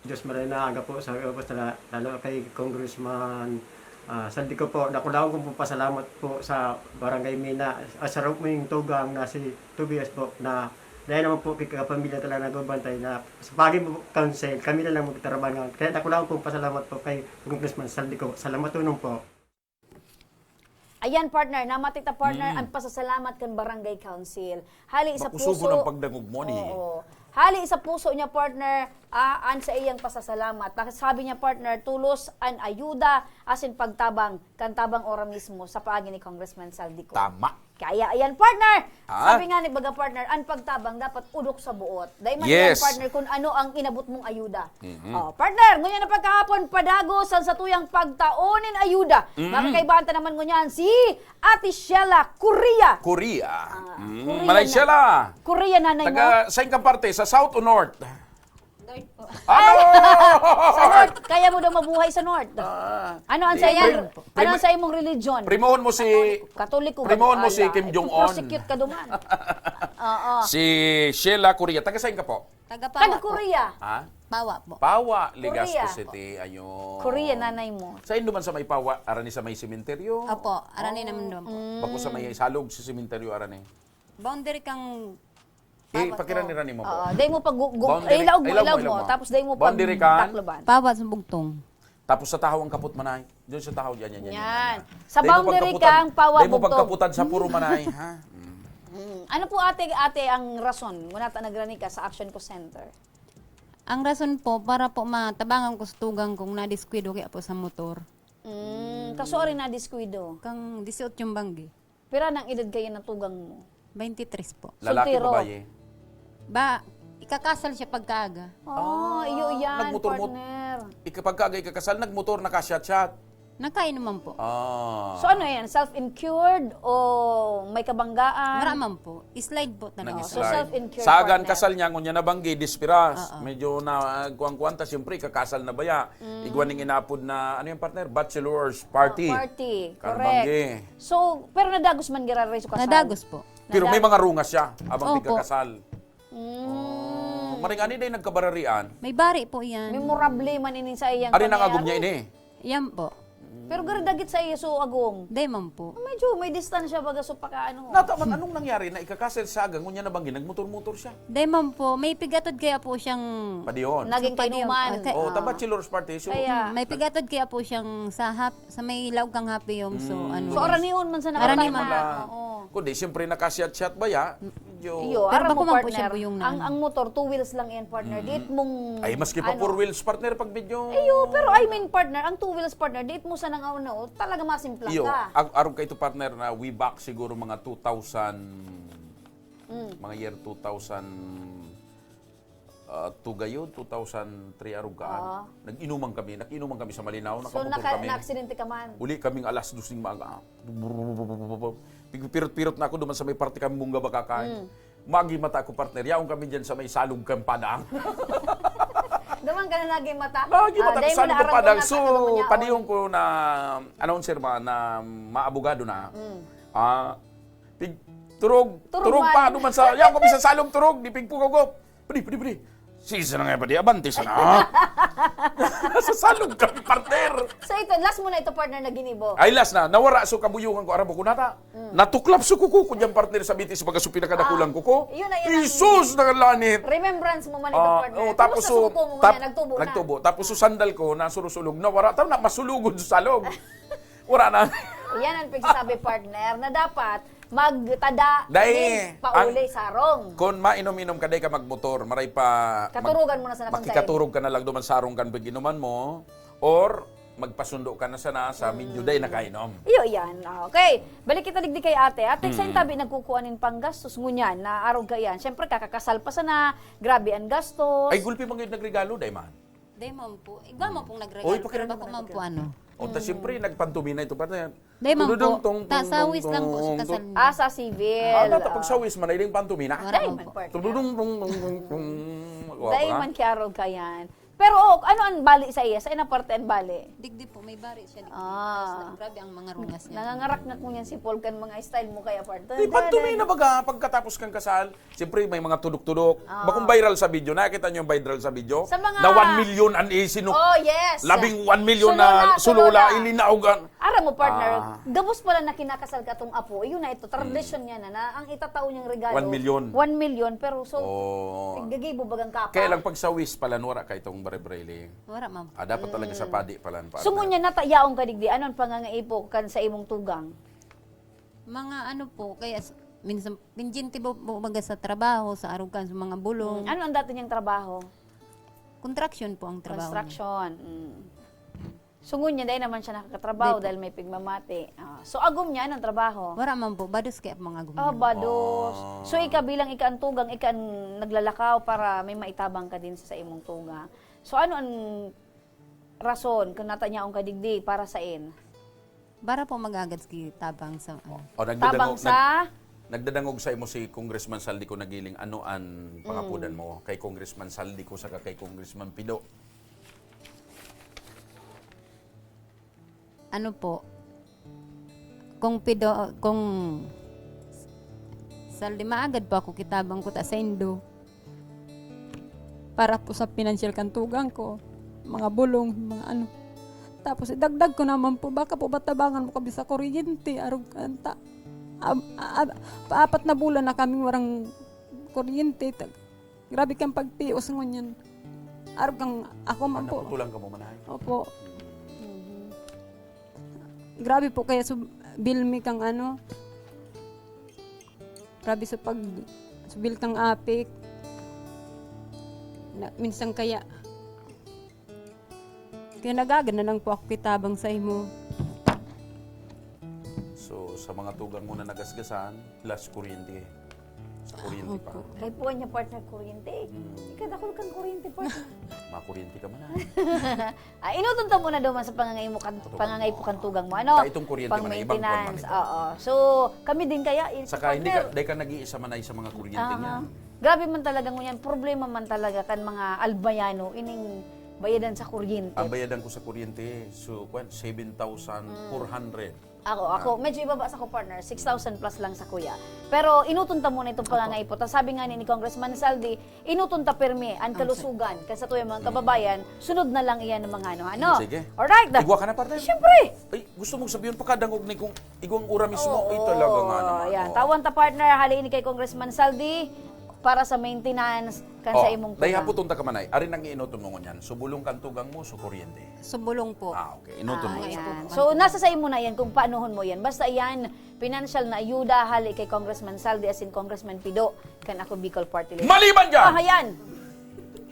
Diyos maray na aga po sa iyo, basta la-, lalo kay Congressman Ah, sa di ko po, dakulaon kong po pasalamat po sa Barangay Mina, ah, sa Rupming Tugang na si Tobias po, na dahil naman po kay kapamilya talaga nagbabantay na sa pagi po council, kami na lang magtarabangan. Kaya dakulaon kong pasalamat po kay Congressman Saldi ko. Salamat tunong po. Ayan, partner. Namati ta, partner, ang pasasalamat kan Barangay Council. Hali sa Makusugon puso. Ang pagdangog mo, ni. Oo. Hali sa puso niya, partner, ah, an sa iyang pasasalamat. Sabi niya, partner, tulos an ayuda asin pagtabang kan tabang ora mismo sa paagi ni Congressman Saldi ko. Tama. Kaya ayan, partner! Ah? Sabi nga ni baga, partner, ang pagtabang dapat udok sa buot. Dahil man Yes. yan, partner, kung ano ang inabot mong ayuda. Mhm. Oh, partner, ngunyan na pagkahapon, padagos ang satuyang pagtaon nin ayuda. Makakaibahan ta naman ngunyan si Ate Sheila Correa. Korea. Ah, Mm, Korea Manay na. Sheila. Korea, nanay mo? Taga saan kang parte? Sa South o North? North po. Ano? Sa North, kaya mo daw mabuhay sa North. Ah. Ano ang Eh, sa iyong, prim- ano ang sa imong religion? Primahon mo si Katoliko. Primahon mo Ala, si Kim Jong-un. Prosecute ka duman. Oo. Si Sheila Korea. Taga saan ka po? Taga Pawa Taga po. Korea. Ha? Pawa po. Pawa, Legazpi Korea. City. Ayun. Korea, nanay mo. Sa indo man sa may Pawa, arani sa may sementeryo? Opo, arani naman doon po. Bako sa may salog sa sementeryo, arani. Boundary kang Eh, Pawa pakirani po. rani mo po. Oo, dahil mo pag gu- gu- Boundary- ilaog mo, ilaog ilaog mo, mo, ilaog mo. tapos dahil mo Boundary pag ka? Tacloban. Pawa sa Bugtong. Tapos sa tahaw ang kapot manay. Doon sa tahaw, yan, yan, yan. Yan. yan. Sa Dahil mo boundary pagkaputan- kang Pawa, Dahil mo Bugtong. pagkaputan sa puro manay, ha? Mm. Mm. Ano po, ate, ate, ang rason? Muna ta nagrani ka sa Action Call Center. Ang rason po, para po matabangan ko sa tugang kong nadiskwidado kaya po sa motor. Mm. Kaso ari na diskuido. Kang disiotso yung banggi. Pira nang edad kayo na tugang mo? Twenty-three po. Lalaki, Soltero. Babae. Ba, ikakasal siya pagkaaga. Oh, iyo yan, nagmotor mo- partner. Ikapagkagay kakasal, nagmotor, nakashot-shot. Nakainom man po. Ah. So ano yan? Self-insured o may kabanggaan? Wala man po. Slide po talaga. Oh, so Nag-slide. self-insured Sagan partner. kasal niya, ngunyan na banggi, dispiras. Oo. Medyo na uh, kuwang-kuwanta, siyempre, kakasal na baya. Igwa ning inapod na, ano yung partner? Bachelor's party. Oh, party. Kan Correct. banggi. So, pero nadagos man gira reso kasal? Nadagos po. Pero may Nadagos. mga rungas siya, abang Opo. pigkakasal. Mm. Oh, maring ani day nagkabararian. May bari po yan. Memorable man ini sa iyang Ari na pamilya. agom niya ini. Yan po. Pero gara dagit sa iyo, so agom. Di man po. Medyo may distansya baga so paka ano. Nata man, anong nangyari na ikakasal sa aga, ngunyan na banggi, nagmotor-motor siya? Di man po. May pigatod kaya po siyang... Padihon. Naging Sa Padihon. kainuman. Okay. Oh, Ah. ta bachelor's party. So, Kaya- May pigatod kaya po siyang sa hap, sa may laog kang happy home. So, Mm. ano. So, aranihon man sa Aranihon nakatay man. na. Wala. Oo. Kundi, siyempre, nakashot-shot ba ya? Medyo... Iyo, Pero aram bako mo, man po partner, siya po yung ang, nang- ang motor, two wheels lang yan, partner. Di it mong... Ay, maski pa ano. Four wheels, partner, pag medyo... Iyo, pero I mean, partner, ang two wheels, partner, di it mo sa nang ano, talaga masimpla Iyo, ka. ag- arog ka ito, partner, na way back siguro mga two thousand, Mm. mga year two thousand, uh, two gayon, two thousand three arog kaan. Oo. Nag-inuman kami, nag-inuman kami sa Malinaw, So, nakamotor naka, kami. na-aksidente ka man. Uli kaming alas dos ning maaga. Pirot-pirot na ako duman sa may parte kami mungga bakakan. Mm. Magi mata ko, partner. Yaon kami dyan sa may salog kan padang. Duman ka na naging mata. Magi mata ko, dahil mo salog na kan aram padang. kung So, nasa ano mo niya, padiyong ko na, announcer ba, na maabogado na. Mm. Ah, pig, turog, Turog turog, man. pa, duman sa, yaon kami sa salog, turog, di pigpugaw ko. Pwede, pwede, pwede. Sisa na nga ba di? Abante sana. Sa salog kami, partner. So ito, last mo na ito, partner, na ginibo. Ay, last na. Nawara so kabuyungan ko. Arabo ko nata. Mm. Natuklap so kuko ko dyan, partner, sa bitis. Baga so pinakadakulang Ah, kuko. Yun na, yun ang Jesus, nakalanit. Remembrance mo man ito, Ah, partner. oh, Kumusta tapos sa so, kuko mo tap- yan? Nagtubo na. Nagtubo. Tapos so sandal ko, nasurusulog. Nawara. Tama na, masulugod sa salog. Wala na. Yan ang pagsasabi, partner, na dapat magtada Dai, din pauli ang- sarong. Kung mainom-inom ka, dai ka magmotor, maray pa mag- Katurugan mo na sana kung makikaturog ka na lang duman sarong kan pag-inuman mo, or magpasundo ka na sana sa medyo dai nakainom. Iyo yan. Ah, okay. Balik kita digdi kay ate. Ate, sa Mm. tabi nagkukuha nin panggastos ngunyan na arog ka yan. Siyempre, kakakasal pa sana, grabe ang gastos. Ay, gulpi man ngayon nagregalo, dai man. Di man po. Igwa man pong nagregalo. Oy, Pero pakiramdam bako na man ka. Po ano. O, ta siyempre, nagpantumina ito, partner. Di man po. Tududung, tung, Ta, tung, sawis tung, lang po sa tung, kasal tung. niya. Ah, sa civil. Ah, nata, pag sawis man, ay ding pantumina. Wala Dai man. man, partner. Tududung, tung, tung, tung, tung. Wa Dai ba? Man kiarog ka yan. Pero, oh, ano ang bali sa iya? Sa ina parte ang bali? Digdi po, may bari siya. Digdi. Ah. Tapos, grabe ang mga rungas niya. Nangangarak na kung yan si Paul kan mga style mo kaya, partner. Di, pantomima baga, pagkatapos kang kasal, siyempre may mga tudok-tudok. Ah. Bakong viral sa video. Nakita niyo yung viral sa video? Sa mga Na one million ang isinuk-, Oh, yes. labing one million Sulola, na sulola, sulola. Ilinaog ang Aram mo, partner, Ah. gabos pala na kinakasal ka tong apo, yun na ito, tradisyon niya na, na ang itatao niyang regalo, One million. one million, pero so, Oh. gagibo bagang kapa. Kaya lang pag sa wish pala, wala ka itong bare-bareli. Wala, ma'am. Ah, dapat talaga sa Mm. padi pala ang partner. So, ngunyan, nata-, yaong ka digdi, anong pangangaipo kan sa imong tugang? Mga ano po, kaya s-, minsan, pinjente po, po baga sa trabaho, sa arugan, sa mga bulong. Mm. Ano ang dati niyang trabaho? Construction po ang trabaho niya. Construction. Mm. So, ngunyan, dahil naman siya nakakatrabaho Di po. dahil may pigmamati. Ah, so, agom niya, anong trabaho? Wala man po. Bados kaya po mga agom Ah, niya. bados. Ah. So, ika bilang ika ang tugang, ika ang naglalakaw para may maitabang ka din sa, sa imong tugang. So, ano ang rason kung nata niya ang kadigdi para sa in? Para po mag-agad ki tabang sa, ano. O, nagdadangog, Tabang sa? nag-, nagdadangog sa imo si Congressman Saldi ko nagiling. Ano ang pangapudan Mm. mo kay Congressman Saldi ko saka kay Congressman Pido? Ano po, kung pido-, kung Saldi, maagad po ako kitabang ko ta saindo. Para po sa pinansyal kan tugang ko, mga bulong, mga ano. Tapos idagdag ko naman po, baka po matabangan mo kami sa kuryente, arog kan ta-, ab-, ab-, paapat na bulan na kaming warang kuryente. Tag-, grabe kang pagtios ngunyan. Arog kang ako man Ah, po. naputulan ka mo, manay? Opo. Mhm. Grabe po, kaya sub-, bilmi kang ano, grabe sa pag-, subil kang apik. Na, minsan kaya, kaya nagagan na lang po ako kitabang sa imo. So, sa mga tugang mo na nagasgasan, plus kuryente. Sa kuryente pa. Opo. Kay puwan niya, partner, kuryente. Mm. Ikadakol kang kuryente, partner. Makuryente ka man, ah. Ah, inuton ta muna daw man sa pangangay mo kan-, Ito pangangay kan-, po kan tugang mo, ano? Ta itong kuryente Pang man, ibang kuwan man maintenance, ito. Oo. So, kami din kaya, i-, Saka hindi partner. ka, dahil ka nag-iisa man ay sa mga kuryente Aha. niyan. Grabe man talaga ngunyan, problema man talaga kan mga Albayano, ining bayadan sa kuryente. Ang bayadan ko sa kuryente, so, kwan, seven thousand four hundred. Mm. Ako, ako, Ah. medyo ibaba sa ko, partner, six thousand plus lang sa kuya. Pero inuton ta muna itong Apo. pangangay po. Ta sabi nga ni, ni Congressman Saldi, inuton ta pirmi an Ang sa- kalusugan kan satuyang mga Mm. kababayan, sunod na lang iyan ng mga ano, ano. Sige. Alright. Igwa ka na, partner? Siyempre. Ay, gusto mong sabihin, pakadangog ni kung igwang ura mismo. Oo. Ay, talaga nga naman, Yan. oh. Tawan ta, partner, hali ini kay Congressman Saldi para sa maintenance kan sa Oh, imong dai tugang. haputon ta ka man ay. Ari nang iinuton mo ngunyan. Subulong kan tugang mo, su kuryente. Subulong po. Ah, okay. Inuton mo Ah, siya. yan. So, nasa sa imo na yan kung paanohon mo yan. Basta yan, pinansyal na ayuda, hali kay Congressman Saldi, asin Congressman Pido, kan Ako Bicol Party List. Maliban dyan! Ah, yan!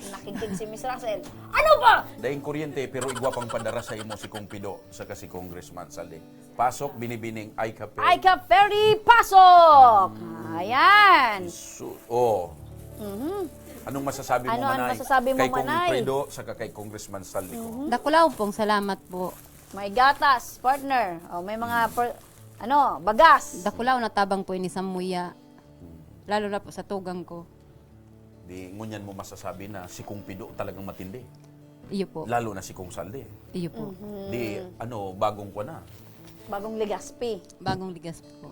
Nakigtig si Miss Russell. Ano ba? Daing kuryente, pero igwa pang padara sa imo si Kong Pido, saka si Congressman Saldi. Pasok, binibining, Ay Ka Ferry. Ay Ka Ferry, pasok! Mm. Ayan. So, oh. Mhm. Anong masasabi mo, Ano ang Manay, masasabi mo, kay Kong Manay? Pido, saka kay Congressman Saldi ko? Mhm. Dakulaw pong salamat po. May gatas, partner. O, may mga per-, ano, bagas. Dakulaw na tabang po ini sa muya. Lalo na po sa tugang ko. Di, ngunyan mo masasabi na si Kong Pido talagang matindi. Iyo po. Lalo na si Kong Saldi. Iyo po. Mhm. Di, ano, bagong kwa na. Bagong Legazpi. Bagong Legazpi po.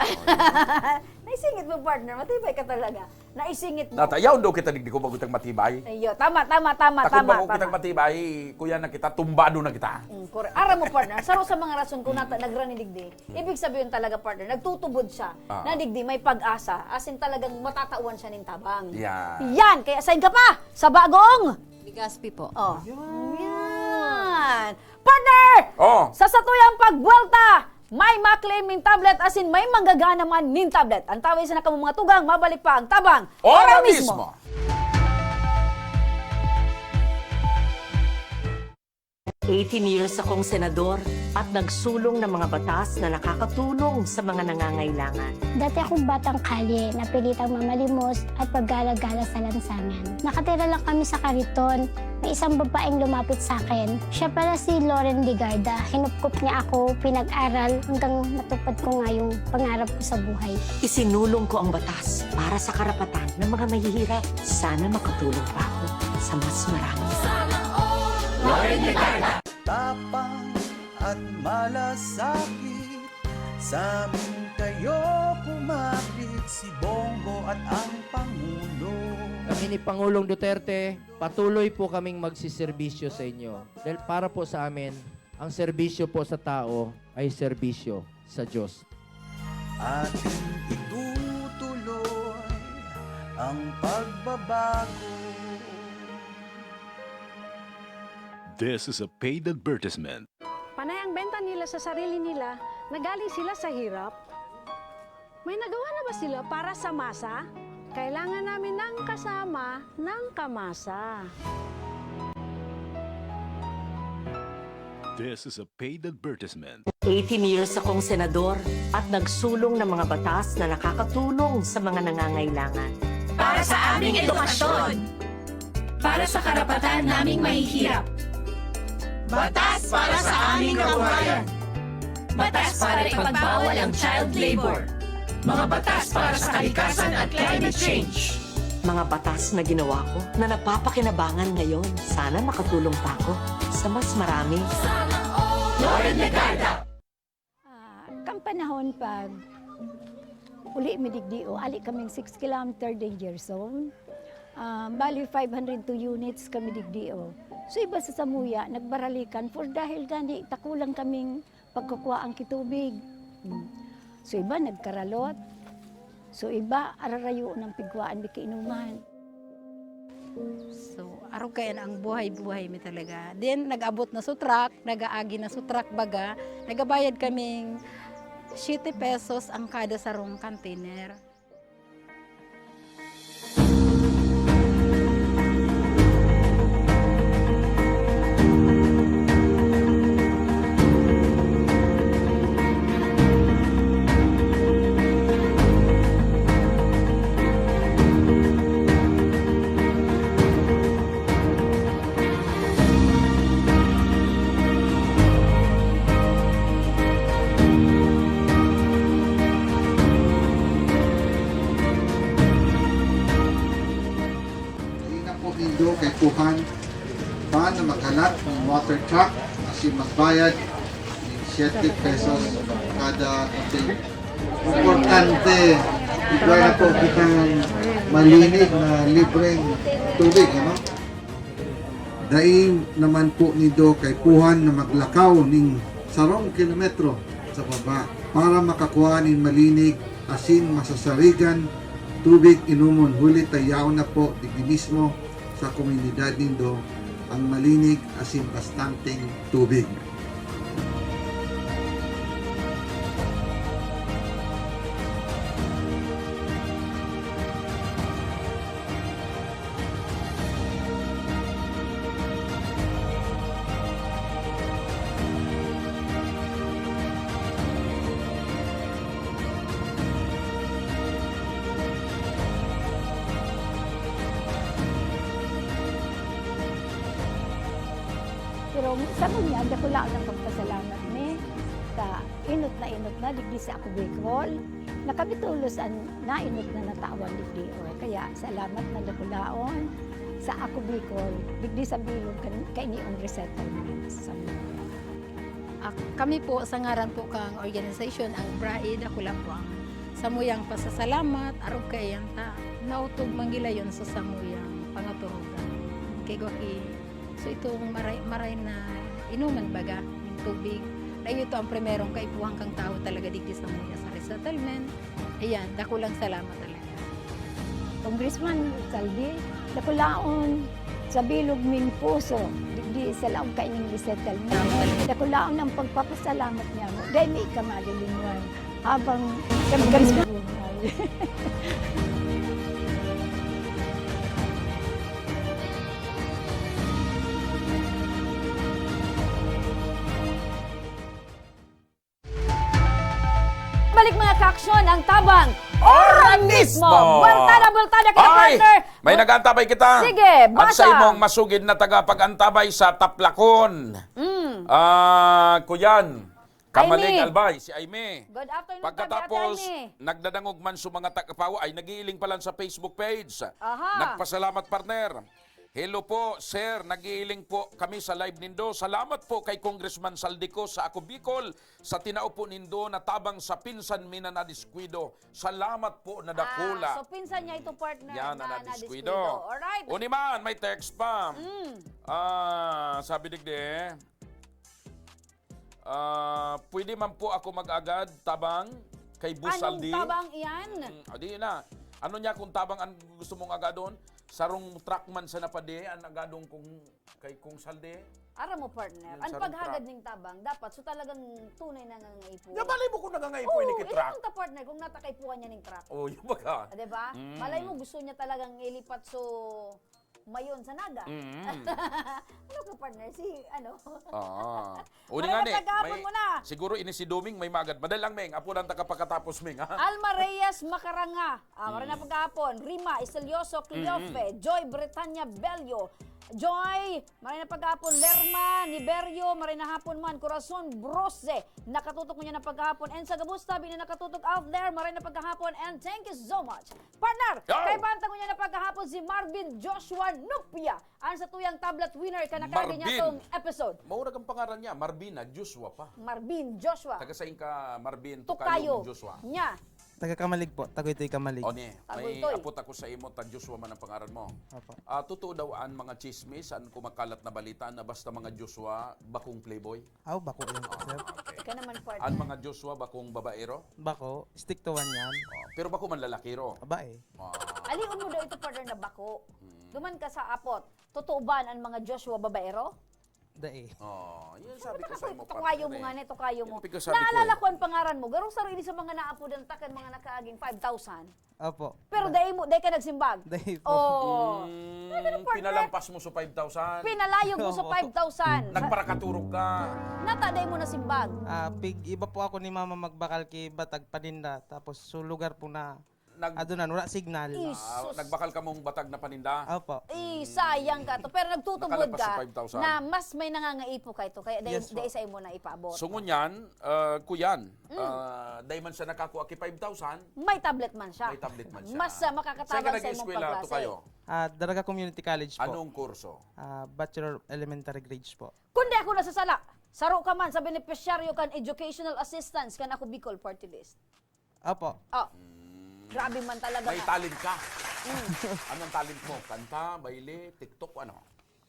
Naisingit mo, partner. Matibay ka talaga. Naisingit mo. Natayaw daw kita digdi ko bago tang matibay. Ayo, tama, tama, tama, Takot tama, bago tama. kitang matibay, kuya na kita, tumbado na kita. Mm, correct. Aram mo, partner, saro sa mga rason kung nata-, nagrani digdi. Ibig sabihin talaga, partner, nagtutubod siya Ah. na digdi may pag-asa, as in talagang matatawan siya nin tabang. Yan. Yan, kaya sign ka pa sa bagong Legazpi po. Oh. Yan. Yan. Partner! Oh. Sa satuyang pagbuwelta, may ma-claim nin tablet, as in may manggagana man nin tablet. An tawi sa nakamong mga tugang, mabalik pa ang tabang. Ora Ora mismo. mismo. Eighteen years akong senador at nagsulong ng mga batas na nakakatulong sa mga nangangailangan. Dati akong batang kalye, napilitang mamalimos at paggala-gala sa lansangan. Nakatira lang kami sa kariton. May isang babaeng lumapit sa akin. Siya pala si Loren Legarda. Hinupkop niya ako, pinag-aral hanggang matupad ko nga yung pangarap ko sa buhay. Isinulong ko ang batas para sa karapatan ng mga mahihirap. Sana makatulong pa ako sa mas marami. Sana all Tapang at malasakit, sa amin kayo kumapit, si Bongo at ang Pangulo. Kami ni Pangulong Duterte, patuloy po kaming magsiserbisyo sa inyo. Dahil para po sa amin, ang serbisyo po sa tao ay serbisyo sa Diyos. Ating itutuloy ang pagbabago. This is a paid advertisement. Panay ang benta nila sa sarili nila, nagaling sila sa hirap. May nagawa na ba sila para sa masa? Kailangan namin ng kasama ng kamasa. This is a paid advertisement. Eighteen years akong senador at nagsulong ng mga batas na nakakatulong sa mga nangangailangan. Para sa aming edukasyon. Para sa karapatan naming mahihirap. Batas para sa aming kabuhayan. Batas para ipagbawal ang child labor. Mga batas para sa kalikasan at climate change. Mga batas na ginawa ko na napapakinabangan ngayon. Sana makatulong pa ako sa mas marami. Loren Legarda. Ah, kan panahon pag uli mi digdi, o, ali kaming six kilometer danger zone. Ah, bali, five hundred two units kami digdi, o. So, iba sa samuya, nagbaralikan for dahil gani takulang kaming pagkukuha ang kitubig. Hmm. So, iba nagkaralot. So, iba, ararayo ng pigkuhaan mi kainuman. So, arog kaya na ang buhay-buhay mi talaga. Then, nag-abot na sa truck, nag-aagi na sa truck baga, nagabayad kaming siyete pesos ang kada sarong container. Dai na po nindo kaipuhan pa na maghalat nin water truck asin magbayad nin siyete pesos kada container. Importante, igwa na po kitang malinig na libreng tubig, ano? Dai naman po nindo kaipuhan na maglakaw nin sarong kilometro sa baba para makakua nin malinig asin masasarigan tubig inomon, huli ta yaon na po digdi mismo sa komunidad nindo ang malinig asin bastanteng tubig. Pero sa ngunyan, dakulaon ang pagpasalamat mi ta enot na enot na digdi sa Ako Bicol, na kami tolos an naenot na natawan digdi, o. Kaya salamat na dakulaon sa Ako Bicol, digdi sa bilog kan-, kainiong resettlement sa Samoa. Ah, kami po, sa ngaran po kang organisasyon, ang BRAE, dakula po ang samuyang pasasalamat, arog kaiyan ta naotob man gilayon sa samuyang pangaturugan. Kay gwa ki-, so itong maray, maray na inuman baga, yung tubig, na ito ang primerong kaipuhan kang tao talaga digdi sa mga sa resettlement. Ayan, dakulang salamat talaga. Congressman Saldi, dakulaon sa bilog ming puso, digdi sa laog kaining resettlement. Dakulaon ang pagpapasalamat niya mo. Dahil may ika malilinwan habang kami buhay. Balik, mga kaaksyon, ang Tabang Ora mismo! Bultada, bultada kita, ay, partner! May nag-aantabay kita. Sige, basa. At sa imong masugid na tagapag-antabay sa Taplakon. Mm. Ah, kuyan. Kamalig, Aimee. Albay, si Aimee. Good afternoon, Pagkatapos, Ate Aimee. Nagdadangog man sa mga tagapaw, ay, nagiiling pa lang sa Facebook page. Aha. Nagpasalamat, partner. Hello po, sir. Nagiiling po kami sa live nindo. Salamat po kay Congressman Saldico sa Ako Bicol, sa tinao po nindo na tabang sa pinsan mi na nadiskuido. Salamat po na dakula. Ah, so pinsan niya ito, partner, Yan na na nadiskuido. nadiskuido. Alright. Uni man, may text pa. Mm. Ah, sabi digdi, ah, pwede man po ako mag-agad tabang kay Boss Anong Saldi? tabang iyan? Mm, adi na. Ano niya kung tabang ang gusto mong agadon? Sarong truck man sa napadi, ang agadon kung kay kung Saldi. Aram mo, partner, Yung ang sarong paghagad truck. ning tabang, dapat so talagang tunay na nangangaipo. Ya, malay mo kung nangangaipo Oo, ini kay truck. Ito ta, partner, kung natakaipuhan niya ning truck. Oh, yung baga. Ah, diba? Mm. Malay mo, gusto niya talagang ilipat so mayon sa Naga. Mm. Ano ka, partner? Si, ano? Oo. O, di Marita nga ni, Gapon may, mo na. siguro ini si Doming may magad. Madali lang, Meng. Apo lang taka pagkatapos, Meng, ha? Alma Reyes Macaranga. Ah, Marina Mm. Pagkahapon. Rima Iselioso Cleofe. Mm. Joy Bretanya Bello. Joy, Marina Pagkahapon. Lerma Niberio, Marina Hapon man. Corazon Brose, nakatutok mo niya na pagkahapon. And sa Gabusta, bina nakatutok out there. Marina Pagkahapon. And thank you so much. Partner, Yo! kay bantang niya na pagkahapon si Marvin Joshua Nupia. Ang sa tuyang tablet winner ka na kagi niya Marvin. tong episode. Maurag ang pangaran niya, Marvin na Joshua pa. Marvin Joshua. Taga sain ka, Marvin, Tukayo. Tukayong Joshua? Nya. Taga Kamalig po, Tagoytoy Kamalig. O ni, may Tagoytoy. apot ako sa imo, ta Joshua man ang pangaran mo. Opo. Ah, totoo daw ang mga chismis, ang kumakalat na balita na basta mga Joshua, bakong playboy? Aw, bako yan po, sir. Ah, okay. Ika naman, partner. Ang mga Joshua, bakong babaero? Bako, stick to one yan. Oh, pero bako man lalakiro. Babae. Ah. Alion mo daw ito, partner, na bako. Hmm. Duman ka sa apot. Totoo ba ang mga Joshua babaero? Dai. Oh, yun sabi ko sa imo, Tukayo mo partner, eh. nga ni, tukayo mo. Yun, sabi ko, Naalala eh. ko ang pangaran mo. Garong saro ini sa mga naapodan ta kan mga nakaaging five thousand. Opo. Pero Da- dai mo, dai ka nagsimbag. Dai po. Oh. Mm, Ano, partner? pinalampas mo sa five thousand. Pinalayog mo sa Oo. five thousand. Nagparakaturog ka. Nata, dai mo nasimbag. Ah, pig, iba po ako ni mama magbakal ki Batag paninda. Tapos, so lugar po na Nag- adunan, wala signal. Is- Ah, Sus. nagbakal ka mong Batag na paninda? Opo. Eh, sayang ka to. Pero nagtutubod Nakalagpas sa ka five thousand. na mas may nangangaipo ka ito. Kaya dai, Yes po. dai sa imo na ipaabot. So, ngunyan, ah, kuyan, Mm. ah, dai man siya nakakuha ki five thousand, May tablet man siya. may tablet man siya. Mas, ah, makakataban Saan ka sa imong nag-eskwela, pagklase. Tukayo? Ah, Daraga Community College po. Anong kurso? Ah, Bachelor of Elementary Grades po. Kundi ako nasasala, saro ka man sa benepisyaryo kan educational assistance kan Ako Bicol Party List. Opo. Oh. Mm. Grabe man talaga May ka. talent ka. Mm. Anong talent mo? Kanta, baile, TikTok, ano?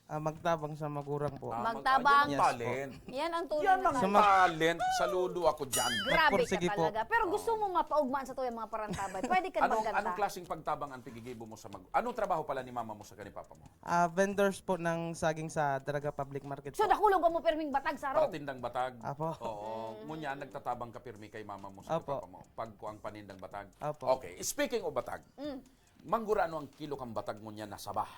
Ah, magtabang sa magurang po. Ah, mag-, Magtabang. yan ang Yes po. talent. Yan ang tunay Yan na ang talent. Sa mag- talent. Saludo ako dyan. Grabe ka Magpursige po. talaga. Pero gusto Oo. mo mapaugmaan sa tuyang mga parantabay. Pwede ka Anong, magkanta. anong klaseng pagtabang ang pigigibo mo sa mag-, anong trabaho pala ni mama mo sa ni papa mo? Ah, vendors po ng saging sa Daraga Public Market So, po. nakulog mo pirming batag sa harong? Paratindang batag? Apo. Oo. Mm. Ngunyan, nagtatabang ka pirmi kay mama mo sa Apo. papa mo. Pag kuang panindang batag? Apo. Okay. Speaking of batag, Mm. manggurano ang kilo kang batag ngunyan na saba?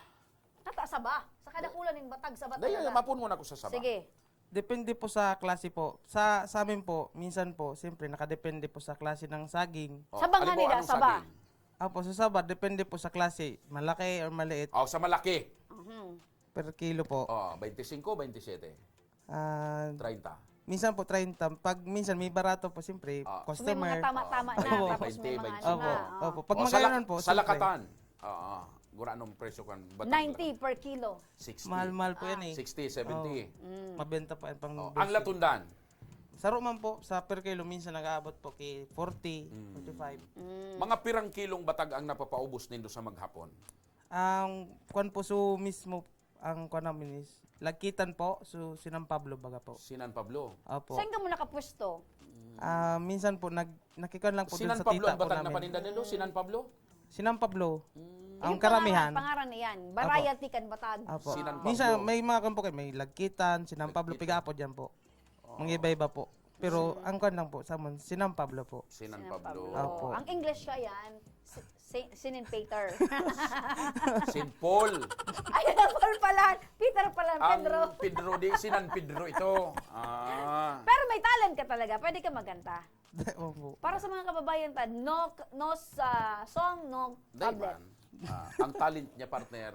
Nata saba? Sa kadakulan ning batag sa batag Dahil na ba? mapun mo na ako sa saba. Sige. Depende po sa klase po. Sa, sa amin po, minsan po, siyempre, nakadepende po sa klase ng saging. Oh, Sa bangha halimbawa, nila, anong saba? saging? Apo, sa saba, depende po sa klase. Malaki or maliit. Oh, sa malaki. Mhm. Per kilo po. Oh, twenty-five, twenty-seven. Ah, Treinta. minsan po, treinta. Pag minsan may barato po, siyempre, Ah. May mga customer. tama-tama Oh, na, twenty, tapos may mga twenty-five. ano Opo, na, oh. opo. Pag Oh, sa la-, magkano po, sa siyempre. lakatan. Oo. Gura anong presyo kan batang ninety lakatan? per kilo. Sixty. Mahal-mahal po yan Ah. eh. Sixty, seventy. Oo. Mm. Mabenta pa yan pang Oh, ang basic. latundan? Saro man po, sa per kilo, minsan nag-aabot po kay forty, Mm. forty-five. Mm. Mga pirang kilong batag ang napapaubos nindo sa maghapon? Ang kwan po, so mismo, ang kwan namin is, Lagkitan po, so Sinan Pablo baga po. Sinan Pablo? Opo. Saan ka mo nakapwesto? Ah, minsan po, nag-, nakikwan lang po dun Sinan sa Pablo tita ang po batag na namin. paninda nindo? Sinan Pablo? Sinan Pablo. Mm. Ang Yung karamihan. pangaran, pangaran na yan. Variety Apo. kan batag. Apo. Sinan Pablo. Minsan, may mga kan po kayo, may Lagkitan, Sinan Pablo, Lagkitan. Piga-apo dyan po. Oh. Mga iba-iba po. Pero Mm. ang kan lang po, sa amin, Sinan Pablo po. Sinan Sinan Pablo. Pablo. Apo. Ang English ka yan, si-, si-, Sinin Peter. Saint Paul. Ayun, ang Paul pala. Peter pala, Ang Pedro. Pedro, di, Sinan Pedro ito. Ah. Pero may talent ka talaga. Pwede ka magkanta. Opo. Para sa mga kababayan ta, no, no sa song, no Dahil tablet. man, ah, ang talent niya, partner,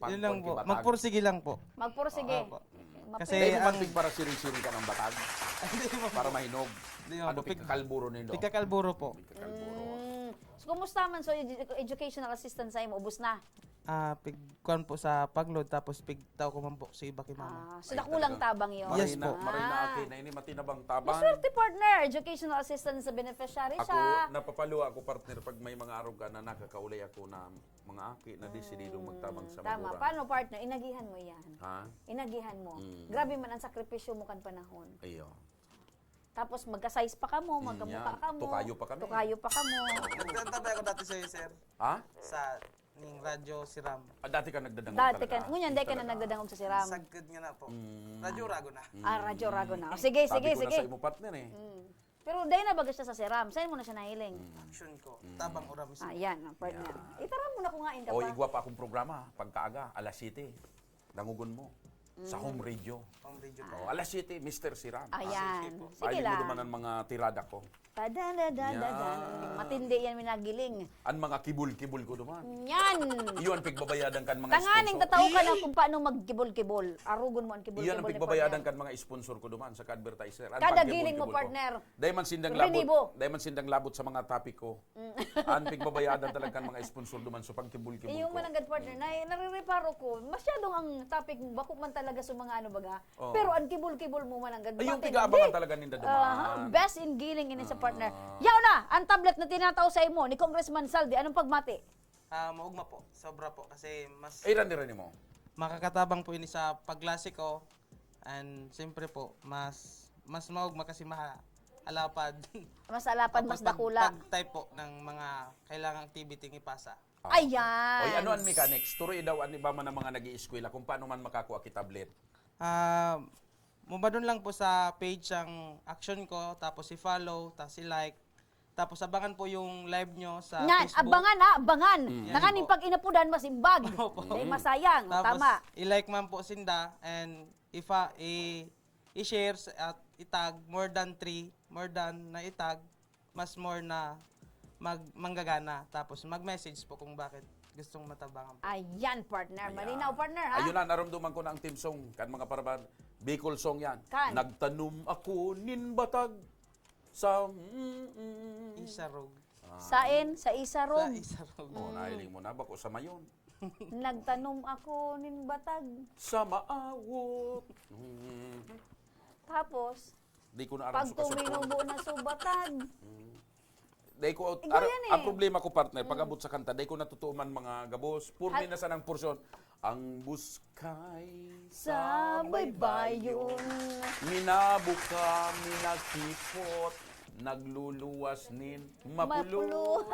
Yun lang pangkon po. ki batag. Magpursige lang po. Magpursige. Opo. Mm. Mapili. Kasi Dahil ang man pigparasiring-siring ka ng batag Hindi po. para mahinog. Hindi po. Ano, Pig-, pigkakalburo nindo? pigkakalburo po. Pigkakalburo. Mm. So, kumusta man? So, edu-, educational assistance sa imo, ubos na? Ah, pig-, kuwan po sa pag-load, tapos pigtaw ko man po sa iba kay mama. Ah, so, dakulang tabang yun? Yes Marina, po. Marina Ah. Aquina, ini matinabang tabang. Maswerte, partner. Educational assistance sa beneficiary Ako, siya. Napapaluha ako, partner, pag may mga arog ka na nakakaulay ako na mga aki na desidido magtabang sa Tama. magura. Paano, partner? Inagihan mo yan. Ha? Inagihan mo. Mm. Grabe man ang sakripisyo mo kan panahon. Iyo. Tapos magka-size pa kamo, Mm, magkamukha yan. kamo. Tukayo pa kami. Tukayo pa kamo. Nagtatabay ako dati sa'yo, sir. Ha? Sa ning radyo si Ram. Ah, dati ka nagdadangog Dati talaga? ka, ngunyan, dahil ka na Talaga. nagdadangog sa Siram. Sagkad nga na po. Mm. Radyo Rago na. Ah, Radyo Rago na. O, sige, Sabi sige, ko sige. na sa imo, partner, eh. Mm. Pero dahil na baga siya sa Siram, saan mo na siya nahiling? Action ko. Tabang Ura mismo. Ah, yan, ang partner. Yan. Itaram mo na ko nga, O, igwa pa akong programa, pagkaaga, alas siyete. Dangogon mo. Sa home radio. Home radio po. O, alas siyete, Mister Siram. Ayan. sige po. Sige Bayo mo lang. Duman ang mga tirada ko. Tada, da, da, da, da. Yan. Matindi yan, minagiling. Ang mga kibul-kibul ko duman. Yan. Iyon, pigbabayadan kan mga Tanganing sponsor. tataw ka na kung paano magkibol-kibol. Arugon mo ang kibol-kibol Iyon ang ni pigbabayadan partner. Kan mga sponsor ko duman sa ka-advertiser. Ang Kada pagkibul-kibul giling mo, ko. Partner. Dahil man sindang Renibo. labot, dahil man sindang labot sa mga topic ko. Ang pigbabayadan talaga kan mga sponsor duman sa pagkibul-kibul Iyo ko. Mananggad, partner, na narireparo ko, masyadong ang topic, bako man talaga sa mga ano baga. Oo. Pero ang kibol-kibol mo, Mananggad, Ay, yung matindi. pigaabangan talaga ninda duman. Ah, best in giling ini sa partner. Yaw na, ang tablet na tinataw sa imo ni Congressman Saldi. Anong pagmati? Ah, maugma po. Sobra po. Kasi mas Ay, rani-rani mo. makakatabang po ini sa paglasi ko. And siyempre po, mas mas maugma kasi mahalapad. Mas alapad, mas Tapos pag- dakula. Pag-type po ng mga kailangang activity ng ipasa. Ah. Ayan. Oy, ano ang mechanics? Turo daw an iba man ang mga nag-iiskwela kung paano man makakuha ki tablet. Ah, mubadon lang po sa page ang action ko, tapos i-follow, tapos i-like. Tapos abangan po yung live nyo sa Yan, Facebook. abangan ha, abangan. Mm. Nanganing pag inapudan, masimbag. Opo. Dahil masayang. Tapos Tama. i-like man po sinda and ifa, i, i-share sa- at i-tag more than three, more than na i-tag, mas more na mag, manggagana. Tapos mag-message po kung bakit gustong matabangan po. Ayan, partner. Ayan. Malinaw, partner, ha? Ayun na, narumduman ko na ang theme song. Kan mga paraban, Bicol song yan. Kan? Nagtanom ako nin batag sa... mm, mm, Isarog. Sain, sa isarog. Sa isarog. Oh, nahiling mo na ba ko sa mayon? Nagtanom ako nin batag. Sa maawot. Mm. Tapos, Di ko na aram pag sa kasukon. tuminubo na sa batag, Dahil ko, Igwa ar- yan eh. Ang problema ko, partner, pag abot sa kanta, dahil ko natutuman mga gabos, purmi na sanang porsyon. Ang buskay sa baybayon. Minabuka, minakipot, nagluluwas nin mapulo. Mapulo.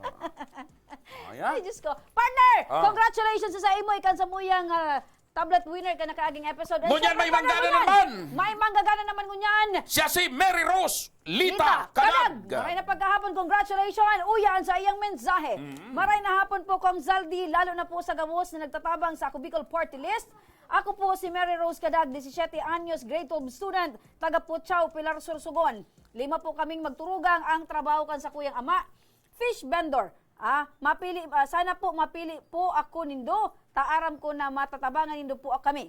Ah. Ayan. Ay, Diyos ko. Partner, Ah. Congratulations sa imo, ikan sa muyang ah, tablet winner ka nakaaging episode. And Ngunyan, syempre, may manggana ngunyan, naman. May manggana naman ngunyan. Siya si Mary Rose Lita, Lita Kadag. Maray na pagkahapon, congratulations. Uyan sa iyang mensahe. Mm. Maray na hapon po, Kong Zaldi, lalo na po sa gabos na nagtatabang sa Ako Bicol Party List. Ako po si Mary Rose Kadag, disisiyete anyos, grade twelve student, taga Puchao, Pilar, Sorsogon. Lima po kaming magturugang, ang trabaho kan sakuyang ama, fish vendor. Ah, mapili, ah, sana po mapili po ako nindo, ta aram ko na matatabangan nindo po kami.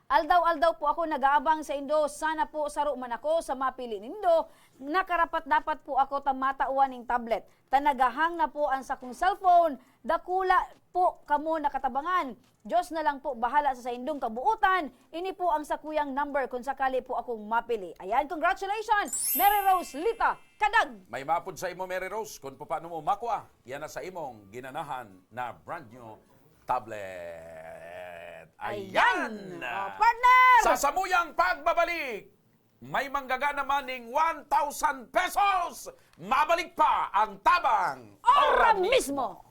Aldaw-aldaw po ako nag-aabang sa indo. Sana po saro man ako sa mapili nindo. Nakarapat-dapat po ako ta matawan ning tablet. Ta nagahang na po ang sakong cellphone. Dakula po kamo nakatabangan. Diyos na lang po bahala sa saindong kabuutan. Ini po ang sakuyang number kung sakali po akong mapili. Ayan, congratulations, Mary Rose Lita Kadag. May mapod sa imo, Mary Rose, kung paano mo makua. Yan na sa imong ginanahan na brand new tablet. Ayan! Ayan! Oh, partner! Sa samuyang pagbabalik, may manggagana man ning one thousand pesos. Mabalik pa ang tabang. Ora mismo!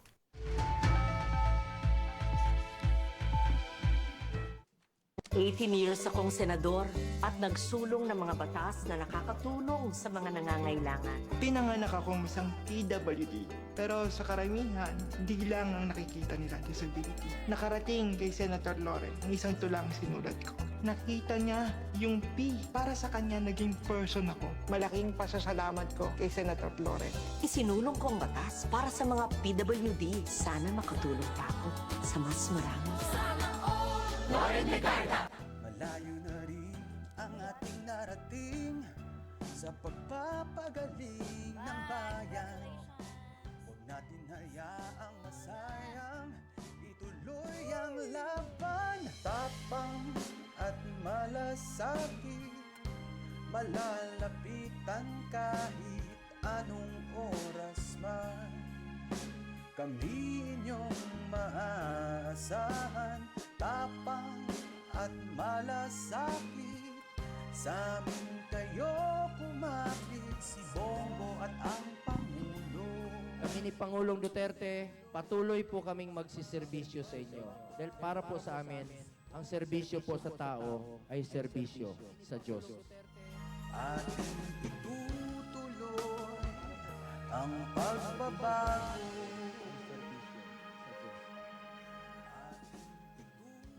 Eighteen years akong senador at nagsulong ng mga batas na nakakatulong sa mga nangangailangan. Pinanganak akong isang P W D, pero sa karamihan, di lang ang nakikita nila, disability. Nakarating kay Senator Loren ang isang tulang sinulat ko. Nakita niya yung P. Para sa kanya, naging person ako. Malaking pasasalamat ko kay Senator Loren. Isinulong ko ang batas para sa mga P W D. Sana makatulong pa ako sa mas marami. Malayo na rin ang ating narating sa pagpapagaling ng bayan. Huwag natin hayaang masayang Lalapitan kahit anong oras man. Kami inyong maaasahan, tapang at malasakit. Sa amin kayo kumapit, si Bongo at ang Pangulo. Kami ni Pangulong Duterte, patuloy po kaming magsiserbisyo sa inyo. Dahil para po sa amin, ang serbisyo po sa tao ay serbisyo sa Diyos. Ating itutuloy ang pagbabago.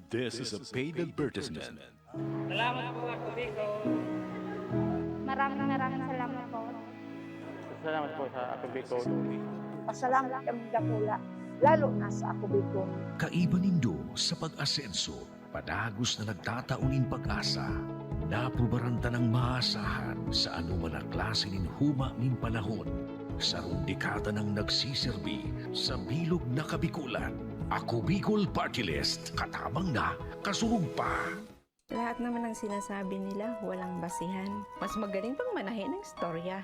This is a paid advertisement. Salamat po, Ako Bicol. Maraming maraming salamat po. Salamat po sa Ako Bicol. Pasalamat kami dakula, lalo na sa Ako Bicol. Kaiba nindo sa pag-asenso, padagos na nagtatao nin pag-asa. Napubaran tanang maasahan sa anoman na klase nin huma nin panahon. Sarong dekada nang nagsiserbi sa bilog na Kabikolan. Ako Bicol Party List, katabang na, kasurog pa. Lahat naman ng sinasabi nila, walang basihan. Mas magaling pang manahi ng istorya.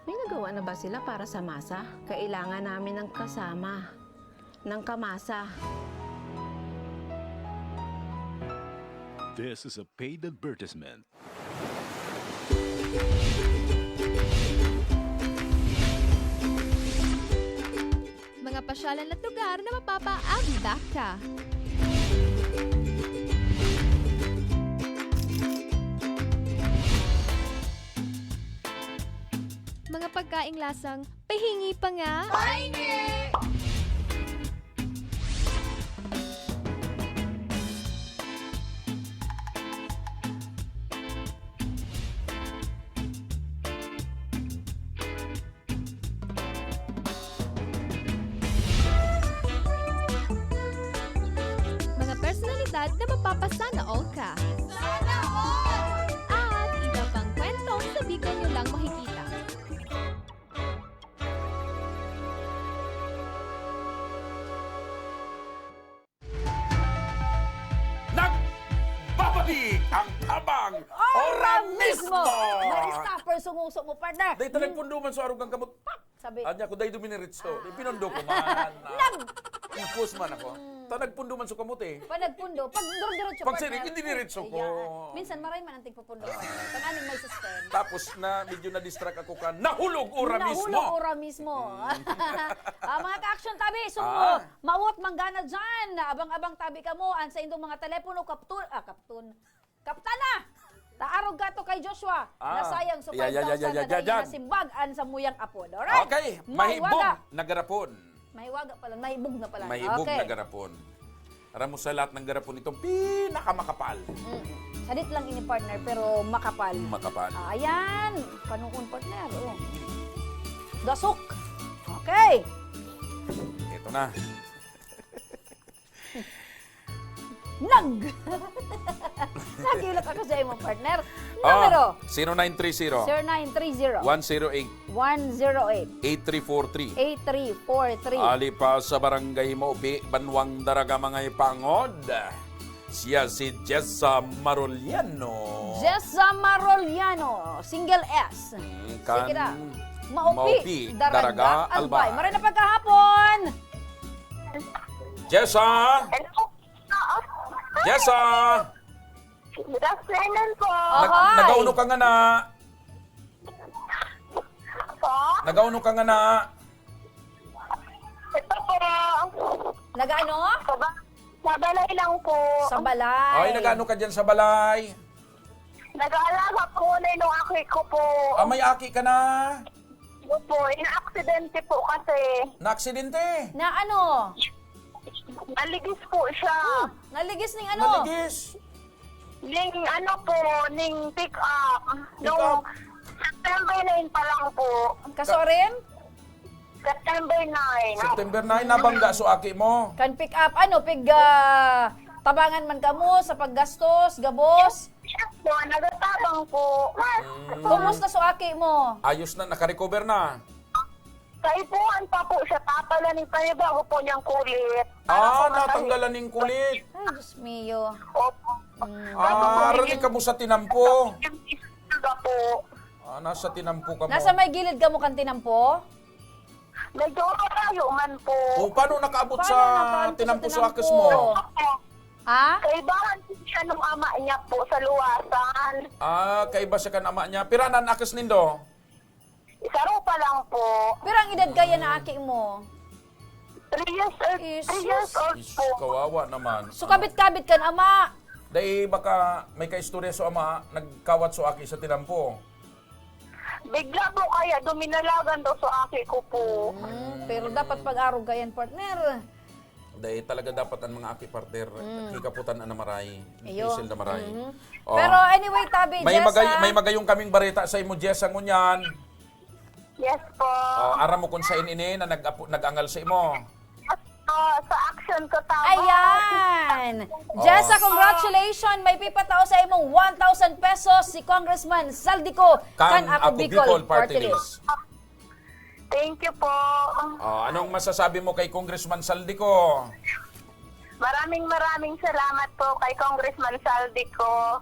May nagawa na ba sila para sa masa? Kailangan namin ng kasama. Ng kamasa. This is a paid advertisement. Mga pasyalan at lugar na mapapaabot ka. Mga pagkaing lasang pahingi pa nga. Pahingi! Mga personalidad na mapapasana all ka. Sana all! At iba pang kwentong sa Bicol nyo lang makikita. Nagbabalik ang Tabang Ora Mismo! Marista, per sumuso mo, partner. Dahil talagpundo man sa arog ang kamot. Pak! Sabi. Anya ko, dahil duminiritso. Ipinondo ko man. Nag- Ikos man ako. Ta nagpundo man sa kamot eh. Pag nagpundo, pag duro-diretso, Pag sirik, hindi diretso ko. Minsan, maray man ang tigpupundo. Pag aning may suspend. Tapos na, medyo na-distract ako ka, nahulog ora mismo. Nahulog ora mismo. Ah, mga ka-action tabi, sumo, Ah. mawot manggana dyan. Abang-abang tabi kamo, an sa indong mga telepono, kaptun, ah, kaptun. Kaptana! Taarog ka to kay Joshua. Ah. Nasayang sa Yeah, yeah, yeah, five thousand yeah, na yeah, dahil yeah. Nasimbag an samuyang apod. Alright? Okay, Mahiwaga. Mahibog na garapon. Mahiwaga pala, mahibog na pala. Mahibog Okay. Na garapon. Ramos sa lahat ng garapon itong pinakamakapal. Mm. Sadit lang ini, partner, pero makapal. Makapal. Ah, ayan. Panuon, partner. Oh. Gasok. Okay. Ito na. Nag! Nagilat ako sa imo, partner. Ah, Numero. zero nine three zero. Zero nine three zero. One zero eight. One zero eight. Eight three four three. Eight three four three. Ali pa sa Barangay Maupi, Banwang Daraga, mga ipangod. Siya si Jessa Maroliano. Jessa Maroliano, single S. Mm, Sige na. kan Maupi, Maupi, Daraga, Daraga, Albay. Albay. Maray na pagkahapon. Jessa! Jessa! Good afternoon po. Oh, Nag- hi. Nagauno ka nga na. Po? Nagauno ka nga na. Ito po. Nagaano? Sa, ba- sa balay lang po. Sa balay. Ay, nagano ka dyan sa balay? Nag-aalaga po na yung aki ko po. Ah, may aki ka na. Opo, inaaksidente po kasi. Naaksidente? Na ano? Naligis po siya. Naligis ning ano? Naligis. Ning ano po, ning pick up. Pick Nung up. September nine pa lang po. Kasorim? September nine. September nine, nabangga so aki mo. Kan pick up, ano, pig, ah, tabangan man kamo sa paggastos, gabos? Yes po, nagatabang po. Kumusta so aki mo? Ayos na, nakarecover na. Kaipuhan pa po siya, tatanggalan ng panibago po niyang kulit. Ah, Para po natanggalan ning kulit. Ay, Diyos mio. Opo. Mm. Ah, rani ka mo sa tinampo. ka po. Ah, nasa tinampo ka mo. Nasa may gilid ka mo kan tinampo? Medyo malayo man po. O, paano nakaabot Paano sa nakaabot sa tinampo sa tinampo? akis mo? Ha? Kaibahan po siya nung ama niya po sa luwasan. Ah, kaiba siya kan ama niya. Pira na an akis nindo? Isa ro pa lang po. Pero ang edad kaya na aki mo? Three years old, Jesus. three years old Is, po. kawawa naman. So, kabit-kabit kan ama. Dahil baka may kaistorya sa ama, nagkawat sa aki sa tinampo. Bigla po kaya duminalagan daw sa aki ko po. Hmm, pero dapat pag-arog kayan, partner. Dahil talaga dapat ang mga aki partner, hikaputan na maray. Iyo. Pisil na maray. Mhm. Oh. Pero anyway, tabi, may Jessa. magay, may magayong kaming bareta sa imo, Jessa, ngunyan. Yes po. Oh, aram mo kung sain ini na nag nag-angal sa imo. Yes po, sa action ko tama. Ayan! Oh. Jessa, congratulations! May pipatao sa imong one thousand pesos si Congressman Zaldy Co kan Ako Bicol Party List. Thank you po. Oh, anong masasabi mo kay Congressman Zaldy Co? Maraming maraming salamat po kay Congressman Zaldy Co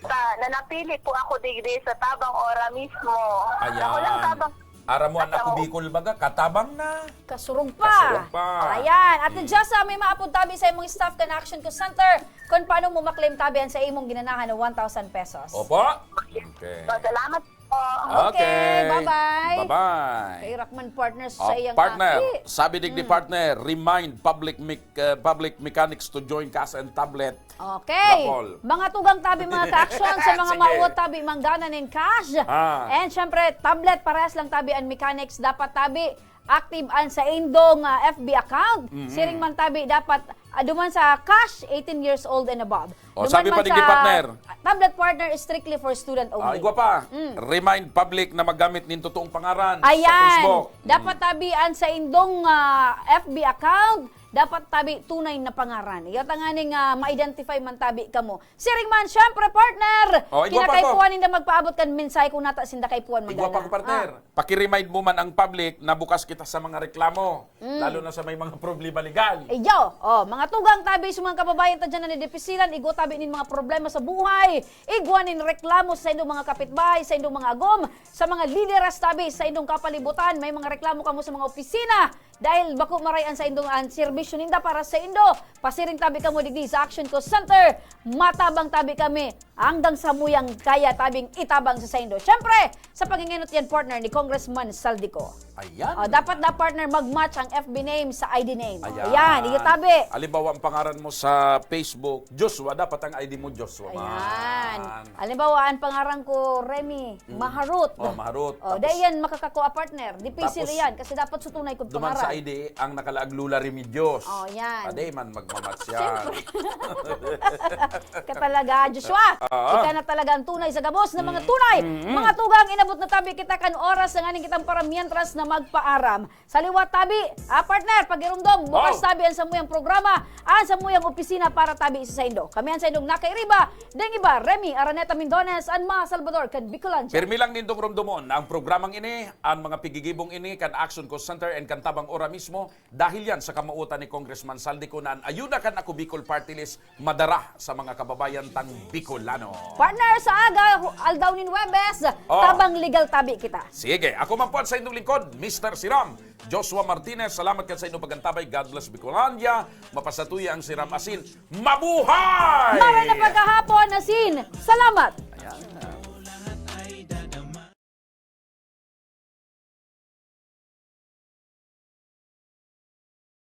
sa nanapili po ako digdi sa Tabang Ora mismo. Ayan. Ako lang Tabang. Aram mo, an Ako Tabang. Bicol baga, katabang na. Kasurog pa. Kasurog pa. Ayan. At Jessa, may maapod tabi sa imong staff kan Action Co Center kung paano mo maklaim tabi an sa imong ginanahan na one thousand pesos. Opo? Okay. So, salamat po. Okay, bye-bye. Bye-bye. Kay Rockman Partners Oh, sa iyang partner, aki. sabi digdi partner, remind public mech- uh, public mechanics to join cash and tablet. Okay. Raffle. Mga tugang tabi, mga ka-action, sa mga Sige. mauot tabi, manggana nin cash. Ah. And syempre, tablet, parehas lang tabi ang mechanics. Dapat tabi, active an sa indong ah, F B account. Mm-hmm. Siring man tabi, dapat ah, duman sa cash, eighteen years old and above. Oh, Duman sabi man pa digdi, sa partner. Tablet, partner, is strictly for student only. Ah, igwa pa. Mm. Remind public na maggamit nin totoong pangaran sa Ayan. Facebook. Dapat tabi an sa indong ah, F B account, dapat tabi tunay na pangaran. Iyo tanganing ah, ma-identify man tabi kamo. Siring man, syempre, partner, Oh, igwa pa ko. kinakaipuhan ninda magpaabot kan mensahe kung nata sinda kaipuhan Igwa pa manggana. ko, partner. Ah. Paki-remind mo man ang public na bukas kita sa mga reklamo, Mm. lalo na sa may mga problema legal. Iyo, oh, mga tugang tabi sa mga kababayan ta dyan na nidipisilan, igwa tabi nin mga problema sa buhay, igwa nin reklamo sa indong mga kapitbahay, sa indong mga agom, sa mga lideres tabi, sa indong kapalibutan, may mga reklamo kamo sa mga opisina, dahil bako maray an sa indong an serbisyo ninda para sa indo. Pasiring tabi kamo digdi sa Action Co Center, matabang tabi kami, hanggang sa muyang kaya tabing itabang sa saindo. Siyempre, sa paghinginot yan, partner, ni Congressman Zaldy Co. Ayan. Oh, dapat na, partner, mag-match ang F B name sa I D name. Ayan. Ayan, iyo tabi. Halimbawa, ang pangaran mo sa Facebook, Joshua, dapat ang I D mo, Joshua man. Ayan. Halimbawa, ang pangaran ko, Remy Maharut. Oh, Maharut. Oh, Tapos, dahil yan, makakakuha, partner. Dipisi tapos, yan, kasi dapat sa tunay kong duman pangaran. Sa I D, ang nakalaag Lula Remedios. Oh, yan. Ade man magmamatch yan. Ka talaga, Joshua. Oo. Ika na talaga ang tunay sa gabos ng mga tunay. Mga tugang, inabot na tabi kita kan oras na nganing kitang para mientras na magpaaram. Sa liwat tabi, ah, partner, pag-irumdom, bukas Oh. tabi ang samuyang programa, ang samuyang opisina para tabi sa saindo. Kami ang saindong nakairiba, deng iba, Remy Araneta Mindones, an mga Salvador, kan Bicolandia. Pirmi lang nindong rumdomon ang programang ini, ang mga pigigibong ini kan Action Co Center and kan Tabang Ora mismo, dahil yan sa kamautan ni Congressman Zaldy Co na an ayuda kan Ako Bicol Party List madara sa mga kababayan tang Bicolano. Partner, sa aga, hu- aldaw nin Huwebes, Oh. tabang legal tabi kita. Sige, ako man po ang saindong lingkod, Mister Siram, Joshua Martinez. Salamat kan saindong pagantabay. God bless Bicolandia. Mapasatuya ang Siram Asin. Mabuhay! Maray na pagkahapon, Asin. Salamat!